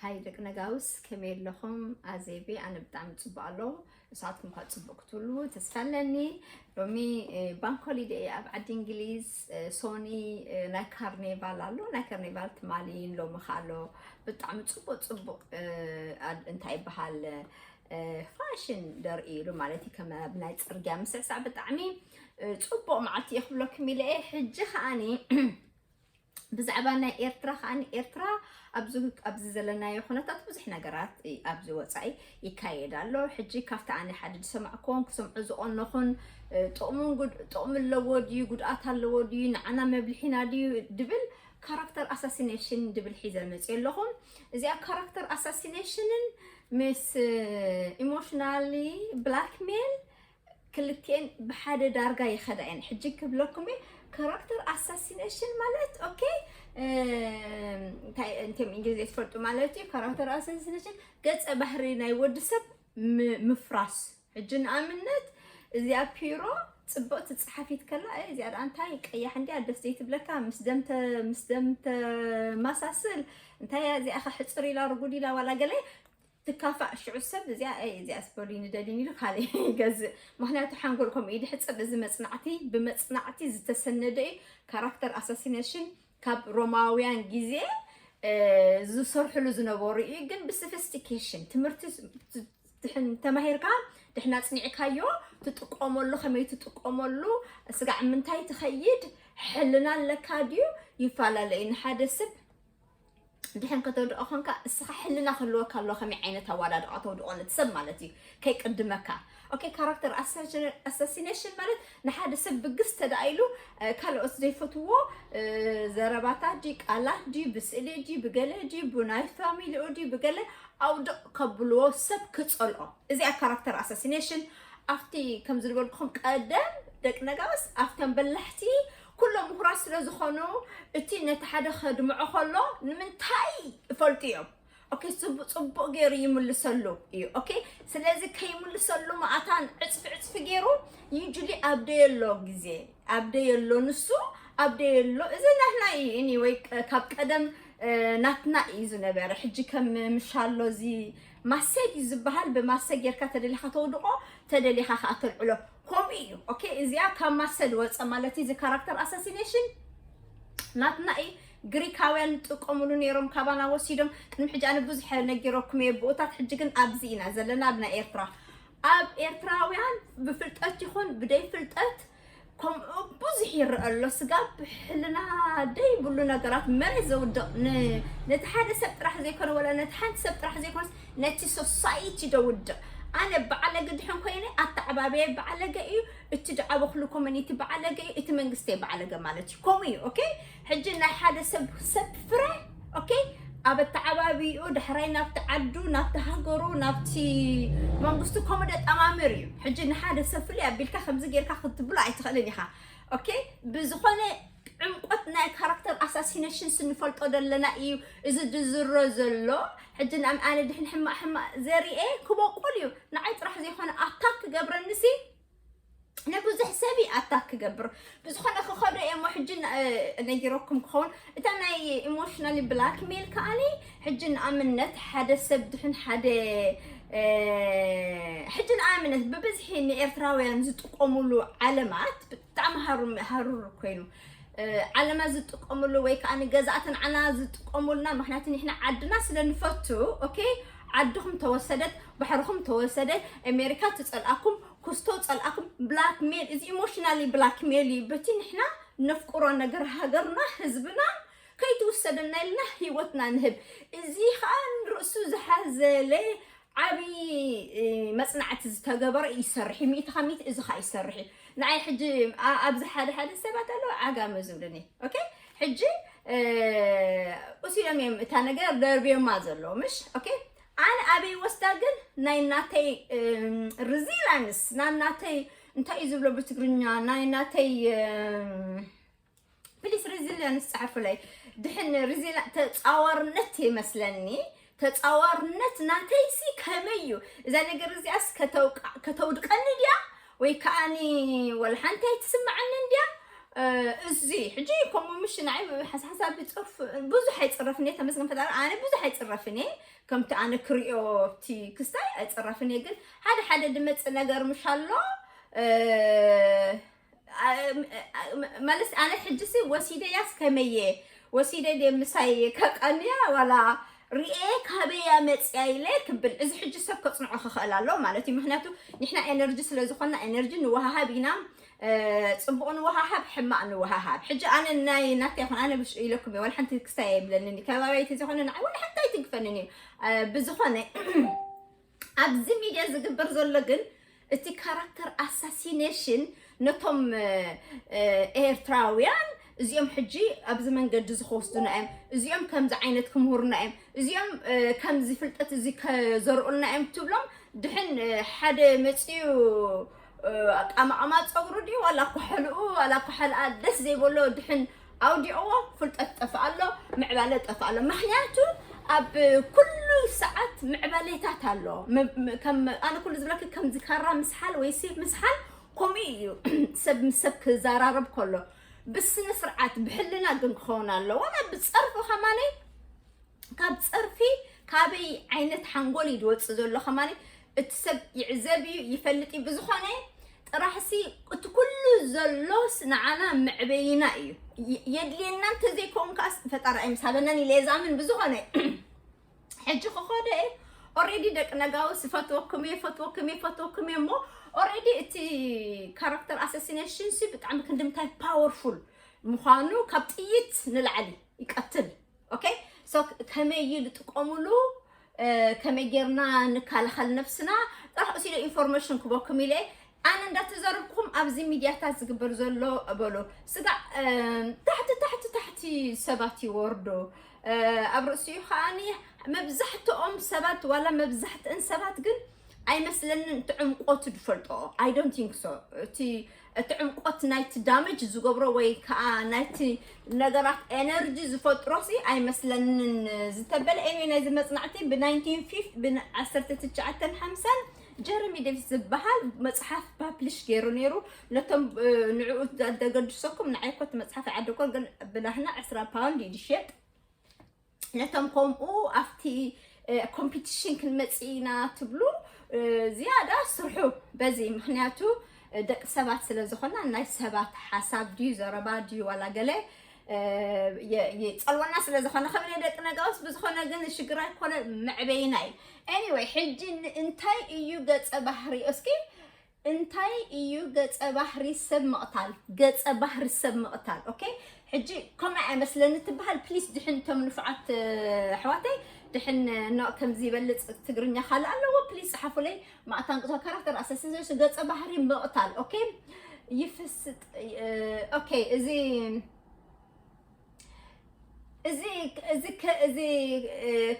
ኣይ ደቂ ነጋውስ፣ ከመይ ኣለኹም? ኣዜቢ፣ ኣነ ብጣዕሚ ጽቡቕ ኣለኹ። ንስኻትኩም ከኣ ጽቡቕ ክትብሉ ተስፋ ኣለኒ። ሎሚ፣ እ፣ ባንክ ሆሊደይ ኣብ ዓዲ እንግሊዝ፣ እ፣ ሶኒ፣ እ፣ ናይ ካርኔቫል ኣሎ። ናይ ካርኔቫል ትማሊ ሎሚ ከኣ ኣሎ። ብጣዕሚ ጽቡቕ ጽቡቕ፣ እ፣ ኣድ-፣ እንታይ ይበሃል፣ እ፣ ፋሽን ደርኢ ኢሉ ማለት እዩ። ከም ኣብ ናይ ጽርግያ ምስዕሳዕ ብጣዕሚ፣ እ፣ ጽቡቕ መዓልቲ እየ ክብለኩም ኢለ እየ። ሕጂ ከኣኒ ብዛዕባ ናይ ኤርትራ ከኣ፣ ኤርትራ ኣብዚ፣ ኣብዚ ዘለናዮ ኩነታት ብዙሕ ነገራት እ-፣ ኣብዚ ወጻኢ ይካየድ ኣሎ። ሕጂ ካብቲ ኣነ ሓደ ዝሰማዕኩዎን ክሰምዖ ዝቐነኹን፣ እ፣ ጥቕሙን ጉድ-፣ ጥቕሚ ኣለዎ ድዩ፣ ጉድኣት ኣለዎ ድዩ፣ ንዓና መብልሒና ድዩ ድብል፣ ካራክተር ኣሳሲኔሽን ድብል ሒዘ መጽየ ኣለኹ። እዚኣ ካራክተር ኣሳሲኔሽንን ምስ፣ እ፣ ኢሞሽናሊ ብላክሜል ክልቲኤን ብሓደ ዳርጋ ይኸዳ እየን። ሕጂ ክብለኩም እየ፣ ካራክተር ኣሳሲኔሽን ማለት፣ ኦኬ፣ እም፣ እንታይ፣ እንቶም እንግሊዝ ዘይትፈልጡ ማለት እዩ። ካራክተር ኣሳሲኔሽን ገጸ ባህሪ ናይ ወዲ ሰብ ም-፣ ምፍራስ። ሕጂ ንኣብነት እዚኣ ፒሮ ጽብቕቲ ጸሓፊት ከላ፣ "እ፣ እዚኣ ደኣ እንታይ ቀያሕ እንድያ፣ ደስ ዘይትብለካ፣ ምስ ደም ተ-፣ ምስ ደም ተመሳስል፣ እንታይ እያ እዚኣ፣ ከ ሕጽር ኢላ፣ ርጉድ ኢላ፣ ዋላ ገለ ትካፋእ፣ ሽዑ ሰብ እዚኣ፣ "እ፣ እዚኣ ስበሉይ ንደሊን" ኢሉ ካልእ ይገዝእ። ምኽንያቱ ሓንጎል ከምኡ እዩ ድሕጽብ። እዚ መጽናዕቲ፣ ብመጽናዕቲ ዝተሰነደ እዩ። ካራክተር ኣሳሲኔሽን ካብ ሮማውያን ግዜ፣ እ፣ ዝሰርሕሉ ዝነበሩ እዩ። ግን ብሶፊስቲኬሽን ትምህርቲ ስ-፣ ት-፣ ድሕን ተማሂርካ፣ ድሕን ኣጽኒዕካዮ፣ ትጥቀመሉ፣ ከመይ ትጥቀመሉ፣ ስጋዕ ምንታይ ትኸይድ፣ ሕልና ኣለካ ድዩ፣ ይፈላለ እዩ። ንሓደ ሰብ ድሕን ከተውድቖ ኮንካ፣ እስኻ ሕልና ክህልወካ ኣለዎ፣ ከመይ ዓይነት ኣወዳድቓ ተውድቖ ነቲ ሰብ ማለት እዩ፣ ከይቅድመካ። ኦኬ፣ ካራክተር ኣሳሲኔሽን ማለት ንሓደ ሰብ ብግስ ተደኣ ኢሉ፣ እ፣ ካልኦት ዘይፈትዎ፣ እ፣ ዘረባታት ድዩ፣ ቃላት ድዩ፣ ብስእሊ ድዩ፣ ብገለ ድዩ፣ ብናይ ፋሚሊኡ ድዩ፣ ብገለ ኣውድቕ ከብልዎ፣ ሰብ ክጸልኦ። እዚኣ ካራክተር ኣሳሲኔሽን። ኣብቲ ከም ዝነበርኩም ቀደም ደቂ ነጋውስ ኣብተን በላሕቲ ኩሎም ምሁራት ስለ ዝኾኑ፣ እቲ ነቲ ሓደ ከድምዖ ከሎ ንምንታይ ይፈልጡ እዮም። ኦኬ፣ ጽቡ-፣ ጽቡቕ ገይሩ ይምልሰሉ እዩ። ኦኬ፣ ስለዚ ከይምልሰሉ መኣታን ዕጽፊ ዕጽፊ ገይሩ፣ ዩጁሊ ኣብ ደየሎ ግዜ፣ ኣብ ደየሎ ንሱ፣ ኣብ ደየሎ፣ እዚ ናትና እዩ። ኤኒወይ፣ ቅ-፣ ካብ ቀደም፣ እ፣ ናትና እዩ ዝነበረ። ሕጂ ከም ምሻሎ እዚ ማሰግ እዩ ዝበሃል፣ ብማሰግ ጌርካ ተደሊኻ ተውድቖ፣ ተደሊኻ ከኣ ተልዕሎ። ከምኡ እዩ። ኦኬ፣ እዚኣ ካብ ማሰድ ወጸ ማለት እዩ። እዚ ካራክተር ኣሳሲኔሽን ናትና እዩ። ግሪካውያን ይጥቀሙሉ ነይሮም፣ ካባና ወሲዶም። ቅድሚ ሕጂ ኣነ ብዙሕ ነጊረኩም እየ ብኡታት፣ ሕጂ ግን ኣብዚ ኢና ዘለና፣ ኣብ ናይ ኤርትራ። ኣብ ኤርትራውያን ብፍልጠት ይኹን ብደይ ፍልጠት ከምኡ ብዙሕ ይረአ ኣሎ። ስጋብ ሕልና ደይብሉ ነገራት መሬት ዘውድቕ፣ ን-፣ ነቲ ሓደ ሰብ ጥራሕ ዘይኮነ፣ ወላ ነቲ ሓንቲ ሰብ ጥራሕ ዘይኮነስ፣ ነቲ ሶሳይቲ ደውድቕ። ኣነ በዓለገ ድሕን ኮይነ፣ ኣተዓባብየ በዓለገ እዩ፣ እቲ ዝዓበኹሉ ኮሚኒቲ በዓለገ እዩ፣ እቲ መንግስተይ በዓለገ ማለት እዩ። ከምኡ እዩ። ኦኬ፣ ሕጂ ናይ ሓደ ሰብ፣ ሰብ ፍረ፣ ኦኬ፣ ኣብ ኣተዓባቢኡ፣ ዳሕራይ ናብቲ ዓዱ፣ ናብቲ ሃገሩ፣ ናብቲ መንግስቱ፣ ከምኡ ደጠማምር እዩ። ሕጂ ንሓደ ሰብ ፍልይ ኣቢልካ ከምዚ ጌርካ ክትብሎ ኣይትኽእልን ኢኻ። ኦኬ፣ ብዝኾነ ዕምቆት ናይ ካራክተር ኣሳሲኔሽንስ ንፈልጦ ዘለና እዩ እዚ ዝዝሮ ዘሎ። ሕጂ ንኣም-፣ ኣነ ድሕን ሕማቕ ሕማቕ ዘርኤ ክበቁል እዩ። ንዓይ ጥራሕ ዘይኮነ ኣታክ ክገብረኒሲ ንብዙሕ ሰብ እዩ ኣታክ ክገብር። ብዝኾነ ክኸዶ እየ እሞ ሕጂ ን-፣ እ፣ ነጊረኩም ክኸውን። እታ ናይ ኢሞሽናሊ ብላክሜል ከኣኒ፣ ሕጂ ንኣብነት ሓደ ሰብ ድሕን ሓደ፣ እ፣ ሕጂ ንኣብነት ብብዝሒ ንኤርትራውያን ዝጥቀሙሉ ዓለማት ብጣዕሚ ሃሩ-፣ ሃሩር ኮይኑ፣ እ፣ ዓለማት ዝጥቀሙሉ ወይ ከኣ ንገዛእቲ ንዓና ዝጥቀሙልና፣ ምኽንያቱ ንሕና ዓድና ስለ ንፈቱ፣ ኦኬ፣ ዓድኹም ተወሰደት፣ ባሕርኹም ተወሰደ፣ ኣሜሪካ ትጸልኣኩም፣ ኩስቶ ጸልኣኩም፣ ብላክሜል፣ እዚ ኢሞሽናሊ ብላክሜል እዩ። በቲ ንሕና ነፍቅሮ ነገር ሃገርና፣ ህዝብና ከይትውሰደና ኢልና ህይወትና ንህብ። እዚ ኸኣ ንርእሱ ዝሓዘለ ዓብዪ፣ እ፣ መጽናዕቲ ዝተገበረ ይሰርሕ እዩ። ሚእቲ ካብ ሚእቲ እዚ ኸኣ ይሰርሕ እዩ። ንዓይ ሕጂ ኣ-፣ ኣብዚ ሓደ ሓደ ሰባት ኣለዉ ዓጋመ ዝብሉኒ። ኦኬ? ሕጂ፣ እ፣ እሱ ኢሎም እዮም እታ ነገር ደርብዮማ ዘለዉ፣ ምሽ? ኦኬ? ኣነ ኣበይ ወስዳ ግን ናይ ናተይ፣ እም፣ ሪዚላንስ፣ ናይ ናተይ፣ እንታይ እዩ ዝብሎ ብትግርኛ? ናይ ናተይ፣ እም፣ ፕሊስ ሪዚላንስ ጸሓፉለይ። ድሕን ሪዚላ-፣ ተጻዋርነት ይመስለኒ። ተጻዋርነት ናተይሲ ከመይ እዩ? እዛ ነገር እዚኣስ ከተውቃ-፣ ከተውድቀኒ ድያ? ወይ ከኣኒ ወላ ሓንቲ ኣይትስምዓንን ድያ? እዚ ሕጂ ከምኡ ምሽ ንዓይ ሓሳብ ይፅርፍ ብዙሕ ኣይፅረፍን እየ። ተመስገን ፈጣሪ ኣነ ብዙሕ ኣይፅረፍን እየ። ከምቲ ኣነ ክሪኦ ኣብቲ ክስታይ ኣይፅረፍን እየ። ግን ሓደ ሓደ ድመፅእ ነገር ምሽ ኣሎ። ማለት ኣነ ሕጂ ሲ ወሲደያስ ከመየ ወሲደ ደ ምሳይ ከቀንያ ዋላ ሪኤ ካበያ መፅያ ኢለ ክብል እዚ ሕጂ ሰብ ከፅንዖ ክኽእል ኣሎ ማለት እዩ። ምክንያቱ ንሕና ኤነርጂ ስለ ዝኾንና ኤነርጂ ንወሃሃብ ኢና። ፅቡቕ ንወሃሃብ ሕማቕ ንወሃሃብ። ሕጂ ኣነ ናይ ናተይ ይኹን ኣነ ብሽ ኢለኩም እየ። ዋላ ሓንቲ ክስታይ ኣይብለንን እዩ። ከባቢይቲ ዝኾነ ንዓይ ዋላ ሓንቲ ኣይትግፈንን እዩ። ብዝኾነ ኣብዚ ሚድያ ዝግበር ዘሎ ግን እቲ ካራክተር ኣሳሲኔሽን ነቶም ኤርትራውያን እዚኦም ሕጂ ኣብዚ መንገዲ ዝኸወስዱና እዮም፣ እዚኦም ከምዚ ዓይነት ክምህሩና እዮም፣ እዚኦም ከምዚ ፍልጠት እዚ ከዘርእልና እዮም ትብሎም። ድሕን ሓደ መፅዩ ኣቃማቕማ ፀጉሩ ድዩ ዋላ ኩሕልኡ ዋላ ኩሕልኣ ደስ ዘይበሎ ድሕን ኣውዲቕዎ ፍልጠት ጠፍእ ኣሎ፣ ምዕባለ ጠፍእ ኣሎ። ምክንያቱ ኣብ ኩሉ ሰዓት ምዕባሌታት ኣሎ። ኣነ ኩሉ ዝብለክ ከምዚ ካራ ምስሓል ወይ ሴፍ ምስሓል ከምኡ እዩ። ሰብ ምስ ሰብ ክዘራረብ ከሎ ብስነ ስርዓት ብሕልና ግን ክኸውን ኣለዎ። ዋላ ብፀርፊ ከማነይ ካብ ፀርፊ ካበይ ዓይነት ሓንጎል እዩ ዝወፅእ ዘሎ ከማኒ እቲ ሰብ ይዕዘብ እዩ ይፈልጥ እዩ። ብዝኾነ ጥራሕሲ እቲ ኩሉ ዘሎስ ንዓና መዕበይና እዩ። የድልየና እንተዘይኮን ከኣስ ፈጣሪ ኣይምሳበናን ኢለ እየ ዝኣምን። ብዝኾነ ሕጂ ክኸደ ኦሬዲ ደቂ ነጋውስ ይፈትወኩም እየ ይፈትወኩም እየ ይፈትወኩም እየ እሞ ኦሬዲ እቲ ካራክተር ኣሳሲኔሽን ሲ ብጣዕሚ ክንድምታይ ፓወርፉል ምዃኑ ካብ ጥይት ንላዕሊ ይቀትል። ኦኬ ሶ ከመይ እዩ ዝጥቀሙሉ ከመይ ጌርና ንከላኸል ነብስና ጥራሕ እሲለ ኢንፎርሜሽን ክበኩም ኢለ ኣነ እንዳተዘረብኩም ኣብዚ ሚድያታት ዝግበር ዘሎ በሎ ስጋዕ ታሕቲ ታሕቲ ታሕቲ ሰባት ይወርዶ ኣብ ርእሲኡ ከዓኒ መብዛሕትኦም ሰባት ዋላ መብዛሕትእን ሰባት ግን ኣይመስለንን እቲ ዕምቆቱ ዝፈልጦ I don't think so እቲ እቲ ዕምቆት ናይቲ ዳመጅ ዝገብሮ ወይ ከዓ ናይቲ ነገራት ኤነርጂ ዝፈጥሮ ሲ ኣይመስለንን ዝተበለ ኤኒ ናይዚ መፅናዕቲ ብ1950 ብ1950 ጀረሚ ዴቪስ ዝበሃል መፅሓፍ ፓብሊሽ ገይሩ ነይሩ ነቶም ንዕኡ ዘደገድሰኩም ንዓይኮት መፅሓፍ ይዓደኮን ግን ብናህና ዕስራ ፓውንድ ይድሸጥ ነቶም ከምኡ ኣብቲ ኮምፒቲሽን ክንመፅእ ኢና ትብሉ ዝያዳ ስርሑ በዚ ምክንያቱ ደቂ ሰባት ስለ ዝኾና ናይ ሰባት ሓሳብ ድዩ ዘረባ ድዩ ዋላ ገለ ይፀልወና ስለ ዝኾነ ከብለ ደቂ ነጋውስ ብዝኾነ ግን ሽግር ኣይኮነ መዕበይና እዩ anyway ሕጂ እንታይ እዩ ገፀ ባህሪ እስኪ እንታይ እዩ ገፀ ባህሪ ሰብ ምቕታል? ገፀ ባህሪ ሰብ ምቕታል okay ሕጂ ከምኡ ኣይመስለኒ ትበሃል please ድሕን እቶም ንፉዓት ኣሕዋተይ ድሕን ኖ ከምዚ ይበልፅ ትግርኛ ካልእ ኣለዎ please ፀሓፉለይ ማእታን ቅቶ ካራክተር ኣሰሲዞች ገፀ ባህሪ ምቕታል okay ይፍስጥ okay እዚ እዚ እዚ እዚ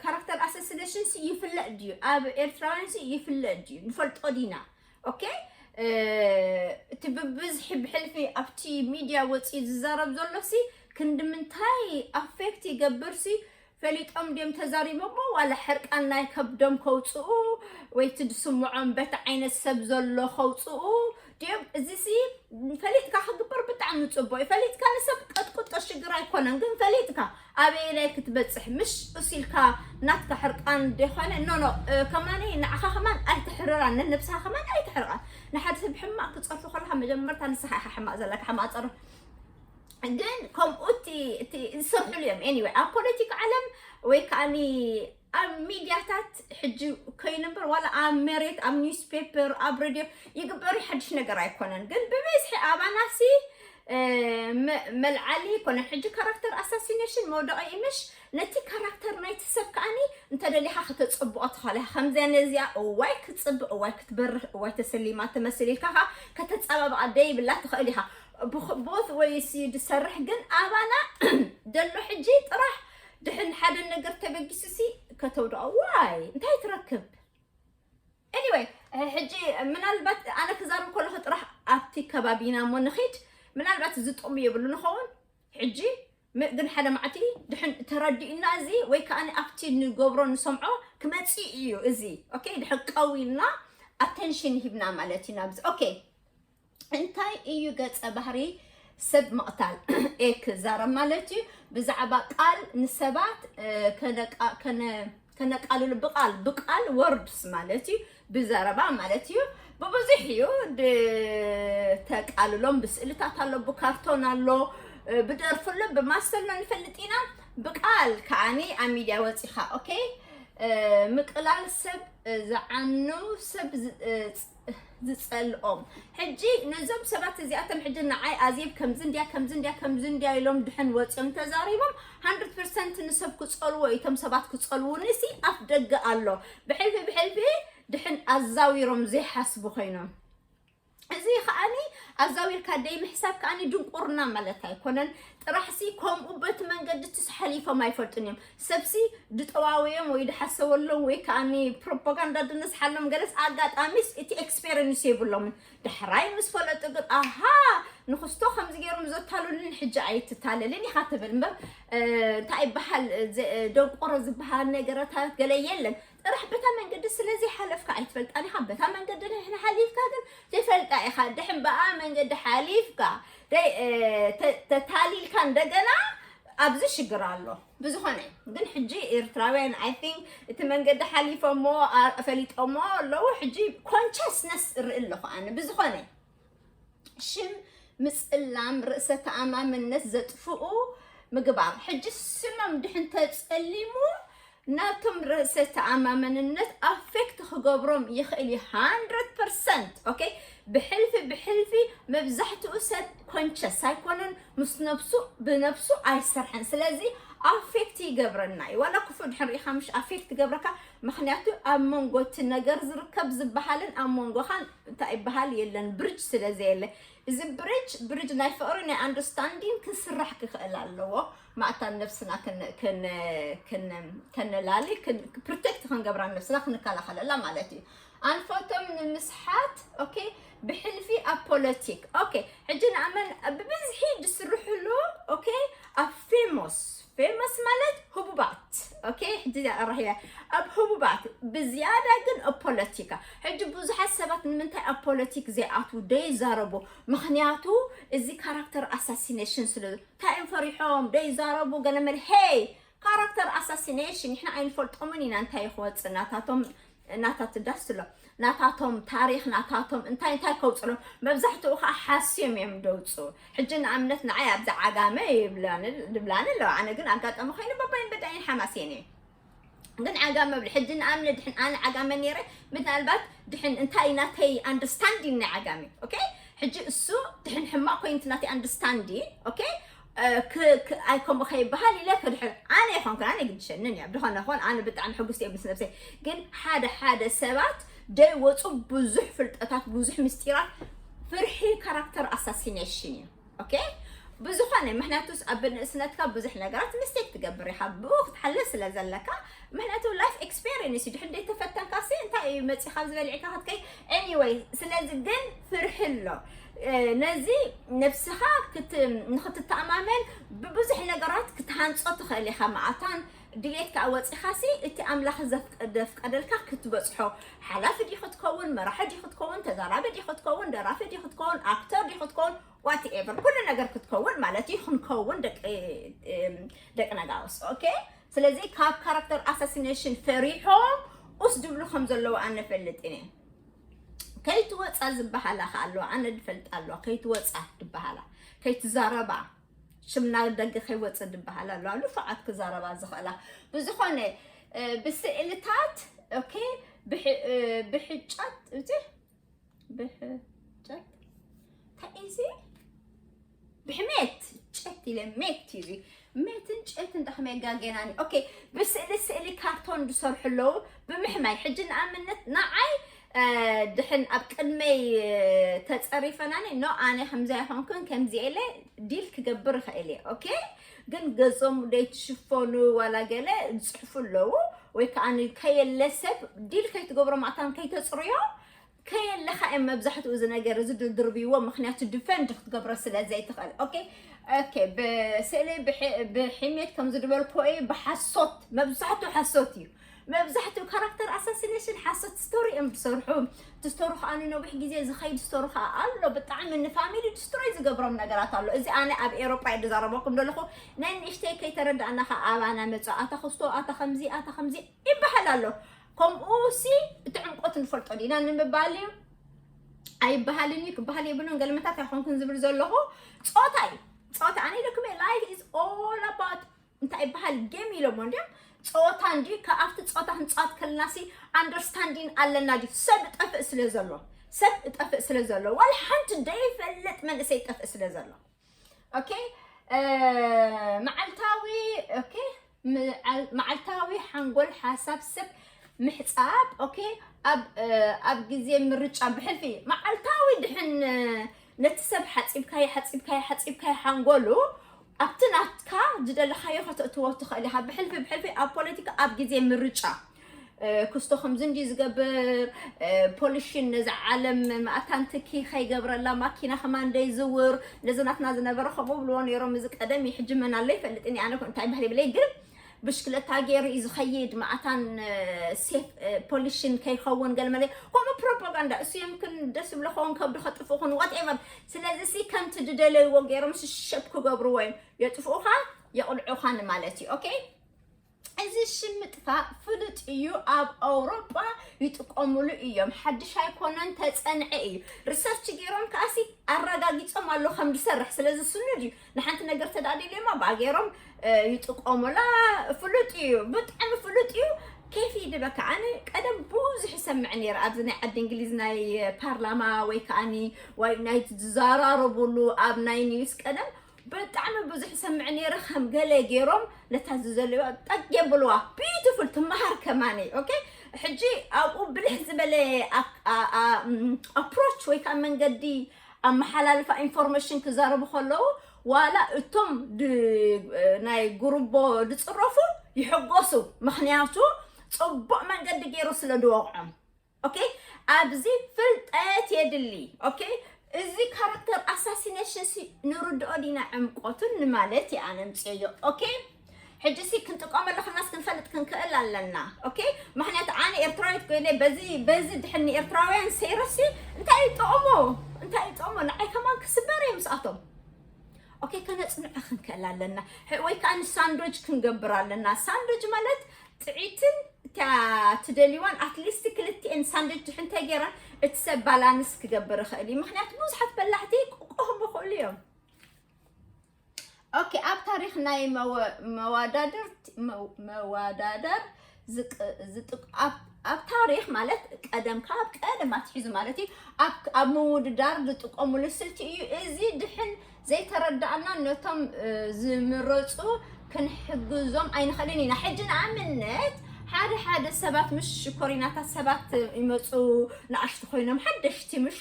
character assassination ሲ ይፍለጥ ድዩ ኣብ ኤርትራውያን ሲ ይፍለጥ ድዩ ንፈልጦ ዲና okay እቲ ብብዝሒ ብሕልፊ ኣብቲ ሚድያ ወፂኡ ዝዛረብ ዘሎ ሲ ክንዲ ምንታይ affect ይገብር ሲ ፈሊጦም ድዮም ተዛሪቦሞ ዋላ ሕርቃን ናይ ከብዶም ከውፅኡ ወይ እቲ ዝስምዖም በቲ ዓይነት ሰብ ዘሎ ከውፅኡ ድዮም እዚ ሲ ፈሊጥካ ክግበር ብጣዕሚ ፅቡቅ እዩ ፈሊጥካ ንሰብ ቀጥቁጦ ሽግር ኣይኮነን ግን ፈሊጥካ ኣበየናይ ክትበፅሕ ምሽ እሱ ኢልካ ናትካ ሕርቃን ደይኮነ ኖ ኖ ከማኒ ንዓኻ ከማን ኣይትሕርራን ነነብስኻ ከማን ኣይትሕርቃን ንሓደ ሰብ ሕማቅ ክፀርፉ ከለካ መጀመርታ ንስኻ ኢኻ ሕማቅ ዘለካ ሕማቅ ፀርፍ ግን ከምኡ እቲ ዝሰርሕሉ እዮም anyway ኣብ ፖለቲካ ዓለም ወይ ከዓኒ ኣብ ሚድያታት ሕጂ ከይነበር ዋላ ኣብ መሬት ኣብ ኒውስፔፐር ኣብ ሬድዮ ይግበር ሓድሽ ነገር ኣይኮነን ግን ብበዝሒ ኣባናሲ መልዓሊ ይኮነ ሕጂ ካራክተር ኣሳሲኔሽን መውደቂ ኢምሽ ነቲ ካራክተር ናይቲ ሰብ ከዓኒ እንተደሊኻ ከተፅብኦ ትኽእል ኢኻ ከምዚያ ነዚኣ እዋይ ክትፅብእ እዋይ ክትበርህ እዋይ ተሰሊማ ትመስል ኢልካ ከዓ ከተፃባብኣ ደይብላ ትኽእል ኢኻ both ways እዩ ዝሰርሕ ግን ኣባና ደሎ ሕጂ ጥራሕ ድሕን ሓደ ነገር ተበጊሱ ሲ ከተውድኦ ዋይ እንታይ ትረክብ anyway ሕጂ ምናልባት ኣነ ክዛረብ ከለኹ ጥራሕ ኣብቲ ከባቢና እሞ ንኺድ ምናልባት ዝጥቕሙ የብሉ ንኸውን ሕጂ ግን ሓደ ማዕቲ ድሕን ተረዲእና እዚ ወይ ከዓ ኣብቲ ንገብሮ ንሰምዖ ክመፅእ እዩ እዚ okay ድሕን ቀዊልና attention ሂብና ማለት እዩ ናብዚ okay እንታይ እዩ ገፀ ባህሪ ሰብ ምቕታል እየ ክዛረብ ማለት እዩ። ብዛዕባ ቃል ንሰባት ከነቃልሉ ብቃል ብቃል ወርድስ ማለት እዩ፣ ብዘረባ ማለት እዩ። ብብዙሕ እዩ ተቃልሎም። ብስእልታት ኣሎ፣ ብካርቶን ኣሎ፣ ብደርፍሎ ብማስተሎ ንፈልጥ ኢና። ብቃል ከዓኒ ኣብ ሚድያ ወፂኻ ኦኬ ምቅላል ሰብ ዝዓኑ ሰብ ዝፀልኦም። ሕጂ ነዞም ሰባት እዚኣቶም ሕጂ ንዓይ ኣዜብ ከምዚ እንድያ ከምዚ እንድያ ከምዚ እንድያ ኢሎም ድሕን ወፂኦም ተዛሪቦም፣ ሃንድርድ ፐርሰንት ንሰብ ክፀልዎ እቶም ሰባት ክፀልውኒ ሲ ኣፍ ደገ ኣሎ። ብሕልፊ ብሕልፊ ድሕን ኣዛዊሮም ዘይሓስቡ ኮይኖም። እዚ ከዓኒ ኣዛዊርካ ደይ ምሕሳብ ከዓኒ ድንቁርና ማለት ኣይኮነን። ጥራሕሲ ከምኡ በቲ መንገዲ ትስ ሓሊፎም ኣይፈልጡን እዮም። ሰብሲ ድጠዋወዮም ወይ ድሓሰበሎም ወይ ከዓኒ ፕሮፓጋንዳ ድነስሓሎም ገለስ ኣጋጣሚስ እቲ ኤክስፔሪንስ የብሎምን። ዳሕራይ ምስ ፈለጡ ግን ኣሃ ንክስቶ ከምዚ ገይሮም ዘታሉልን ሕጂ ኣይትታለልን ኢኻ ትብል እምበር እንታይ ይበሃል ደንቆሮ ዝበሃል ነገረታት ገለ የለን። ጥራሕ በታ መንገዲ ስለዚ ሓለፍካ ኣይትፈልጣን ኢኻ። በታ መንገዲ ንሕና ሓሊፍካ ግን ዘይፈልጣ ኢኻ። ድሕን ብኣ መንገዲ ሓሊፍካ ተታሊልካ እንደገና ኣብዚ ሽግር ኣሎ። ብዝኾነ ግን ሕጂ ኤርትራውያን I think እቲ መንገዲ ሓሊፎሞ ፈሊጦሞ ኣለዉ። ሕጂ ኮንሸስነስ ርኢ ኣለኹ ኣነ። ብዝኾነ ሽም ምጽላም ርእሰ ተኣማምነት ዘጥፍኡ ምግባር። ሕጂ ስሞም ድሕን ተጸሊሙ ናቶም ርእሰ ተኣማምንነት ኣፌክት ክገብሮም ይኽእል እዩ። ሃንድረድ ፐርሰንት ኦኬ። ብሕልፊ ብሕልፊ መብዛሕትኡ ሰብ ኮንሸስ ኣይኮነን፣ ምስ ነብሱ ብነብሱ ኣይሰርሐን። ስለዚ ኣፌክት ይገብረና እዩ። ዋላ ክፉእ ድሕን ርኢኻ ምሽ ኣፌክት ይገብረካ፣ ምክንያቱ ኣብ መንጎ እቲ ነገር ዝርከብ ዝበሃልን ኣብ መንጎኻን እንታይ ይበሃል የለን፣ ብሪጅ ስለ ዘየለ። እዚ ብሪጅ ብሪጅ ናይ ፍቕሪ ናይ ኣንደርስታንዲንግ ክንስራሕ ክኽእል ኣለዎ። ማእታን ነብስና ከነላሊ ፕሮቴክት ክንገብራ ነብስና ክንከላኸለላ ማለት እዩ። ኣንፈቶም ንምስሓት ኦኬ። ብሕልፊ ኣብ ፖለቲክ ኦኬ። ሕጂ ንኣመን ብብዝሒ ዝስርሕሉ ኦኬ ኣብ ፌሞስ ፌመስ ማለት ህቡባት ኦኬ። ሕጂ ራሂያ ኣብ ህቡባት ብዝያዳ ግን ኣብ ፖለቲካ። ሕጂ ብዙሓት ሰባት ንምንታይ ኣብ ፖለቲክ ዘይኣትዉ ደይዛረቡ? ምክንያቱ እዚ ካራክተር ኣሳሲኔሽን ስለ እንታይ እዮም ፈሪሖም ደይዛረቡ? ገለመል ሄይ ካራክተር ኣሳሲኔሽን ንሕና ኣይንፈልጦምን ኢና። እንታይ ክወፅእ ናታቶም ናታት ዳስ ኣሎ ናታቶም ታሪኽ ናታቶም እንታይ እንታይ ከውፅሎም መብዛሕትኡ ከዓ ሓስዮም እዮም ደውፅኡ። ሕጂ ንኣብነት ንዓይ ኣብዚ ዓጋመ ይብላኒ ኣለዋ። ኣነ ግን ኣጋጣሚ ኮይኑ በባይን በዳይን ሓማስየን እየ። ግን ዓጋመ ብል ሕጂ ንኣብነት ድሕን ኣነ ዓጋመ ነይረ ምናልባት ድሕን እንታይ ናተይ ኣንደርስታንዲን ናይ ዓጋመ ኦኬ። ሕጂ እሱ ድሕን ሕማቅ ኮይኑ ናተይ ኣንደርስታንዲን ኦኬ። ኣይ ከምኡ ከይበሃል ኢለ ክድሕር ኣነ ይኾንኩን ኣነ ግድሸንን እያ ብድኾነ ኾን ኣነ ብጣዕሚ ሕጉስቲ እየ ምስ ነብሰይ። ግን ሓደ ሓደ ሰባት ደይ ወፁ ብዙሕ ፍልጠታት ብዙሕ ምስጢራት ፍርሒ ካራክተር ኣሳሲኔሽን እዩ። ኦኬ ብዝኾነ ምክንያቱስ ኣብ ንእስነትካ ብዙሕ ነገራት ሚስቴክ ትገብር ኢኻ ብኡ ክትሓለ ስለ ዘለካ። ምክንያቱ ላይፍ ኤክስፔሪንስ እዩ ድሕን ደይተፈተንካ ሲ እንታይ እዩ መፂኻ ዝበልዕካ ክትከይ። ኤኒወይ ስለዚ ግን ፍርሒ ኣሎ። ነዚ ነብስኻ ንክትተኣማመን ብብዙሕ ነገራት ክትሃንፆ ትኽእል ኢኻ። መኣታን ድሌት ከዓ ወፂኻሲ እቲ ኣምላኽ ዘፍቀደልካ ክትበፅሖ ሓላፊ ዲ ክትከውን መራሒ ዲ ክትከውን ተዛራቢ ዲ ክትከውን ደራፊ ዲ ክትከውን ኣክተር ዲ ክትከውን ዋትኤቨር ኩሉ ነገር ክትከውን ማለት እዩ። ክንከውን ደቂ ነጋውስ ኦኬ። ስለዚ ካብ ካራክተር ኣሳሲኔሽን ፈሪሖም ኡስ ድብሉ ከም ዘለዉ ኣነ ፈልጥ እየ። ከይትወፃ ዝበሃላ ከ ኣለዋ ኣነ ድፈልጥ ኣለዋ ከይትወፃ ዝበሃላ ከይትዛረባ ሽምና ደገ ከይወፅእ ዝበሃላ ኣለዋ ንፉዓት ክዛረባ ዝኽእላ። ብዝኾነ ብስእልታት ኦኬ ብሕጫት እቲ ብሕጨት እንታይ እዚ ብሕሜት ጨት ኢለ ሜት እዩ ሜትን ጨትን ዳኸመ ጋጌናኒ ኦኬ። ብስእሊ ስእሊ ካርቶን ዝሰርሑ ኣለዉ ብምሕማይ ሕጂ ንኣብነት ንዓይ ድሕን ኣብ ቅድመይ ተፀሪፈናኒ ኖ ኣነ ከምዚ ኣይኮንኩን ከምዚ ኢለ ዲል ክገብር ይኽእል እየ ኦኬ። ግን ገጾም ደይትሽፈኑ ዋላ ገለ ዝፅሕፉ ኣለዉ ወይ ከዓ ከየለ ሰብ ዲል ከይትገብሮ ማእታን ከይተፅርዮ ከየለኻ እዮም መብዛሕትኡ እዚ ነገር እዚ ድድርብይዎ ምክንያቱ ዲፈንድ ክትገብሮ ስለ ዘይትኽእል ኦኬ። ኦኬ ብስእሊ ብሕሜት ከም ዝድበልኮ እዩ ብሓሶት መብዛሕትኡ ሓሶት እዩ። መብዛሕትኡ ካራክተር ኣሳሲኔሽን ሓሶት ስቶሪ እዮም ዝሰርሑ። እቲ ስቶሪ ከዓ ንነዊሕ ግዜ ዝኸይድ ስቶሪ ከዓ ኣሎ። ብጣዕሚ ንፋሚሊ ዲስትሮይ ዝገብሮም ነገራት ኣሎ። እዚ ኣነ ኣብ ኤሮጳ እየ ዝዛረበኩም ዘለኹ። ናይ ንእሽተይ ከይተረዳእና ከዓ ኣባና መፁ፣ ኣታ ክስቶ፣ ኣታ ከምዚ፣ ኣታ ከምዚ ይበሃል ኣሎ። ከምኡ ሲ እቲ ዕምቆት ንፈልጦ ዲና ንምባል እዩ። ኣይበሃልን እዩ፣ ክበሃል የብሉን። ገልመታት ኣይኮንኩን ዝብል ዘለኹ ፆታ እዩ። ፆታ ኣነ ኢለኩም፣ life is all about እንታይ ይበሃል፣ ጌም ኢሎሞ እንዲም። ፆታ እንዲ ካብቲ ፆታ ክንፃወት ከለና ሲ ኣንደርስታንዲን ኣለና ድዩ? ሰብ እጠፍእ ስለ ዘሎ፣ ሰብ እጠፍእ ስለ ዘሎ፣ ዋላ ሓንቲ ደይፈልጥ መንእሰይ ይጠፍእ ስለ ዘሎ። ኦኬ፣ እ፣ መዓልታዊ፣ ኦኬ፣ መዓል-፣ መዓልታዊ ሓንጎል ሓሳብ ሰብ ምሕጻብ። ኦኬ፣ ኣብ፣ እ፣ ኣብ ግዜ ምርጫ ብሕልፊ መዓልታዊ ድሕን፣ እ፣ ነቲ ሰብ ሓጺብካዮ፣ ሓጺብካዮ፣ ሓጺብካዮ ሓንጎሉ ኣብቲ ናትካ ዝደለኻዮ ከተእትዎ ትኽእል ኢኻ። ብሕልፊ፣ ብሕልፊ ኣብ ፖለቲካ ኣብ ግዜ ምርጫ፣ እ፣ ክስቶ ከምዚ እንዲ ዝገብር፣ እ፣ ፖሊሽን ነዚ ዓለም መኣታን ትኪ ከይገብረላ፣ ማኪና ከማን ደይዝውር፣ ነዚ ናትና ዝነበረ ከምኡ ብልዎ ነይሮም። እዚ ቀደም እዩ፣ ሕጂ መን ኣሎ ይፈልጥን እዩ። ኣነ እንታይ ባህል ይብለይ ግን ብሽክለታ ገይሩ እዩ ዝኸይድ፣ መኣታን፣ እ፣ ሴፍ፣ እ፣ ፖሊሽን ከይኸውን ገለመለ ከምኡ ፕሮፓጋንዳ። እሱ የምክን ደስ ይብሎ ኸውን፣ ከብዱ ከጥፍኡ ኹን፣ ዋትኤቨር። ስለዚ ሲ ከምቲ ዝደለይዎ ገይሮም ሽሸፕ ክገብርዎ እዮም። የጥፍኡኻ፣ የቕልዑኻ ንማለት እዩ። ኦኬ? እዚ ሽም ምጥፋእ ፍሉጥ እዩ፣ ኣብ ኣውሮጳ ይጥቀሙሉ እዮም። ሓድሽ ኣይኮነን፣ ተጸንዐ እዩ። ሪሰርች ገይሮም ከኣሲ ኣረጋጊጾም ኣሎ ከም ዝሰርሕ። ስለዚ ስኑድ እዩ። ንሓንቲ ነገር ተዳልዩማ ብኣ ገይሮም፣ እ፣ ይጥቀሙላ። ፍሉጥ እዩ፣ ብጣዕሚ ፍሉጥ እዩ። ኬፍ ይድበካ። ኣነ ቀደም ብዙሕ ይሰምዕ ነይረ ኣብዚ ናይ ዓዲ እንግሊዝ ናይ ፓርላማ ወይ ከኣኒ ዋይት ናይት ዝዘራረቡሉ ኣብ ናይ ኒውስ ቀደም ብጣዕሚ ብዙሕ ይሰምዕ ነይረ። ከም ገለ ገይሮም ነታ ዝዘለዋ ጠቅ የብልዋ። ቢዩቲፉል ትመሃር ከማኒ። ኦኬ፣ ሕጂ ኣብኡ ብልሕ ዝበለ ኣ-፣ ኣ-፣ ኣ-፣ ም፣ ኣፕሮች ወይ ከዓ መንገዲ ኣመሓላልፋ ኢንፎርሜሽን ክዛረቡ ከለዉ ዋላ እቶም ድ-፣ ናይ ጉርቦ ዝፅረፉ ይሕጎሱ፣ ምክንያቱ ፅቡቅ መንገዲ ገይሩ ስለ ዝወቕዖም። ኦኬ፣ ኣብዚ ፍልጠት የድሊ። ኦኬ፣ እዚ ካራክተር ኣሳሲኔሽን ሲ ንርድኦ ዲና ዕምቆቱን ንማለት እየ ኣነ ምፅየዮ። ኦኬ፣ ሕጂ ሲ ክንጥቀመሉ ከናስ ክንፈልጥ ክንክእል ኣለና። ኦኬ፣ ምክንያቱ ኣነ ኤርትራዊት ኮይነ በዚ፣ በዚ ድሕን ንኤርትራውያን ሰይረሲ እንታይ ይጠቕሞ? እንታይ ይጠቕሞ? ንዓይ ከማን ክስበር እየ ምስኣቶም። ኦኬ፣ ከነጽንዖ ክንክእል ኣለና። ሕ-፣ ወይ ከዓ ንሳንዶጅ ክንገብር ኣለና። ሳንዶጅ ማለት ጥዒትን እታ ትደልይዋን ኣትሊስት ክልቲኤን ሳንዶጅ ድሕን ተገይረን እቲ ሰብ ባላንስ ክገብር ይኽእል እዩ። ምክንያቱ ብዙሓት በላሕቲ ክቆህሙ ይኽእሉ እዮም። ኦኬ፣ ኣብ ታሪኽ ናይ መወ-፣ መዋዳድር፣ መው-፣ መዋዳደር ዝቅ-፣ ዝጥቅ-፣ ኣብ፣ ኣብ ታሪኽ ማለት ቀደም ካብ ቀደም ኣትሒዙ ማለት እዩ፣ ኣብ፣ ኣብ ምውድዳር ዝጥቀሙሉ ስልቲ እዩ። እዚ ድሕን ዘይተረዳእና ነቶም፣ እ፣ ዝምረጹ ክንሕግዞም ኣይንኽእልን ኢና። ሕጂ ንኣብነት ሓደ ሓደ ሰባት ምሽ ሽኮሪናታት ሰባት ይመጹ፣ ንኣሽቱ ኮይኖም ሓደሽቲ ምሽ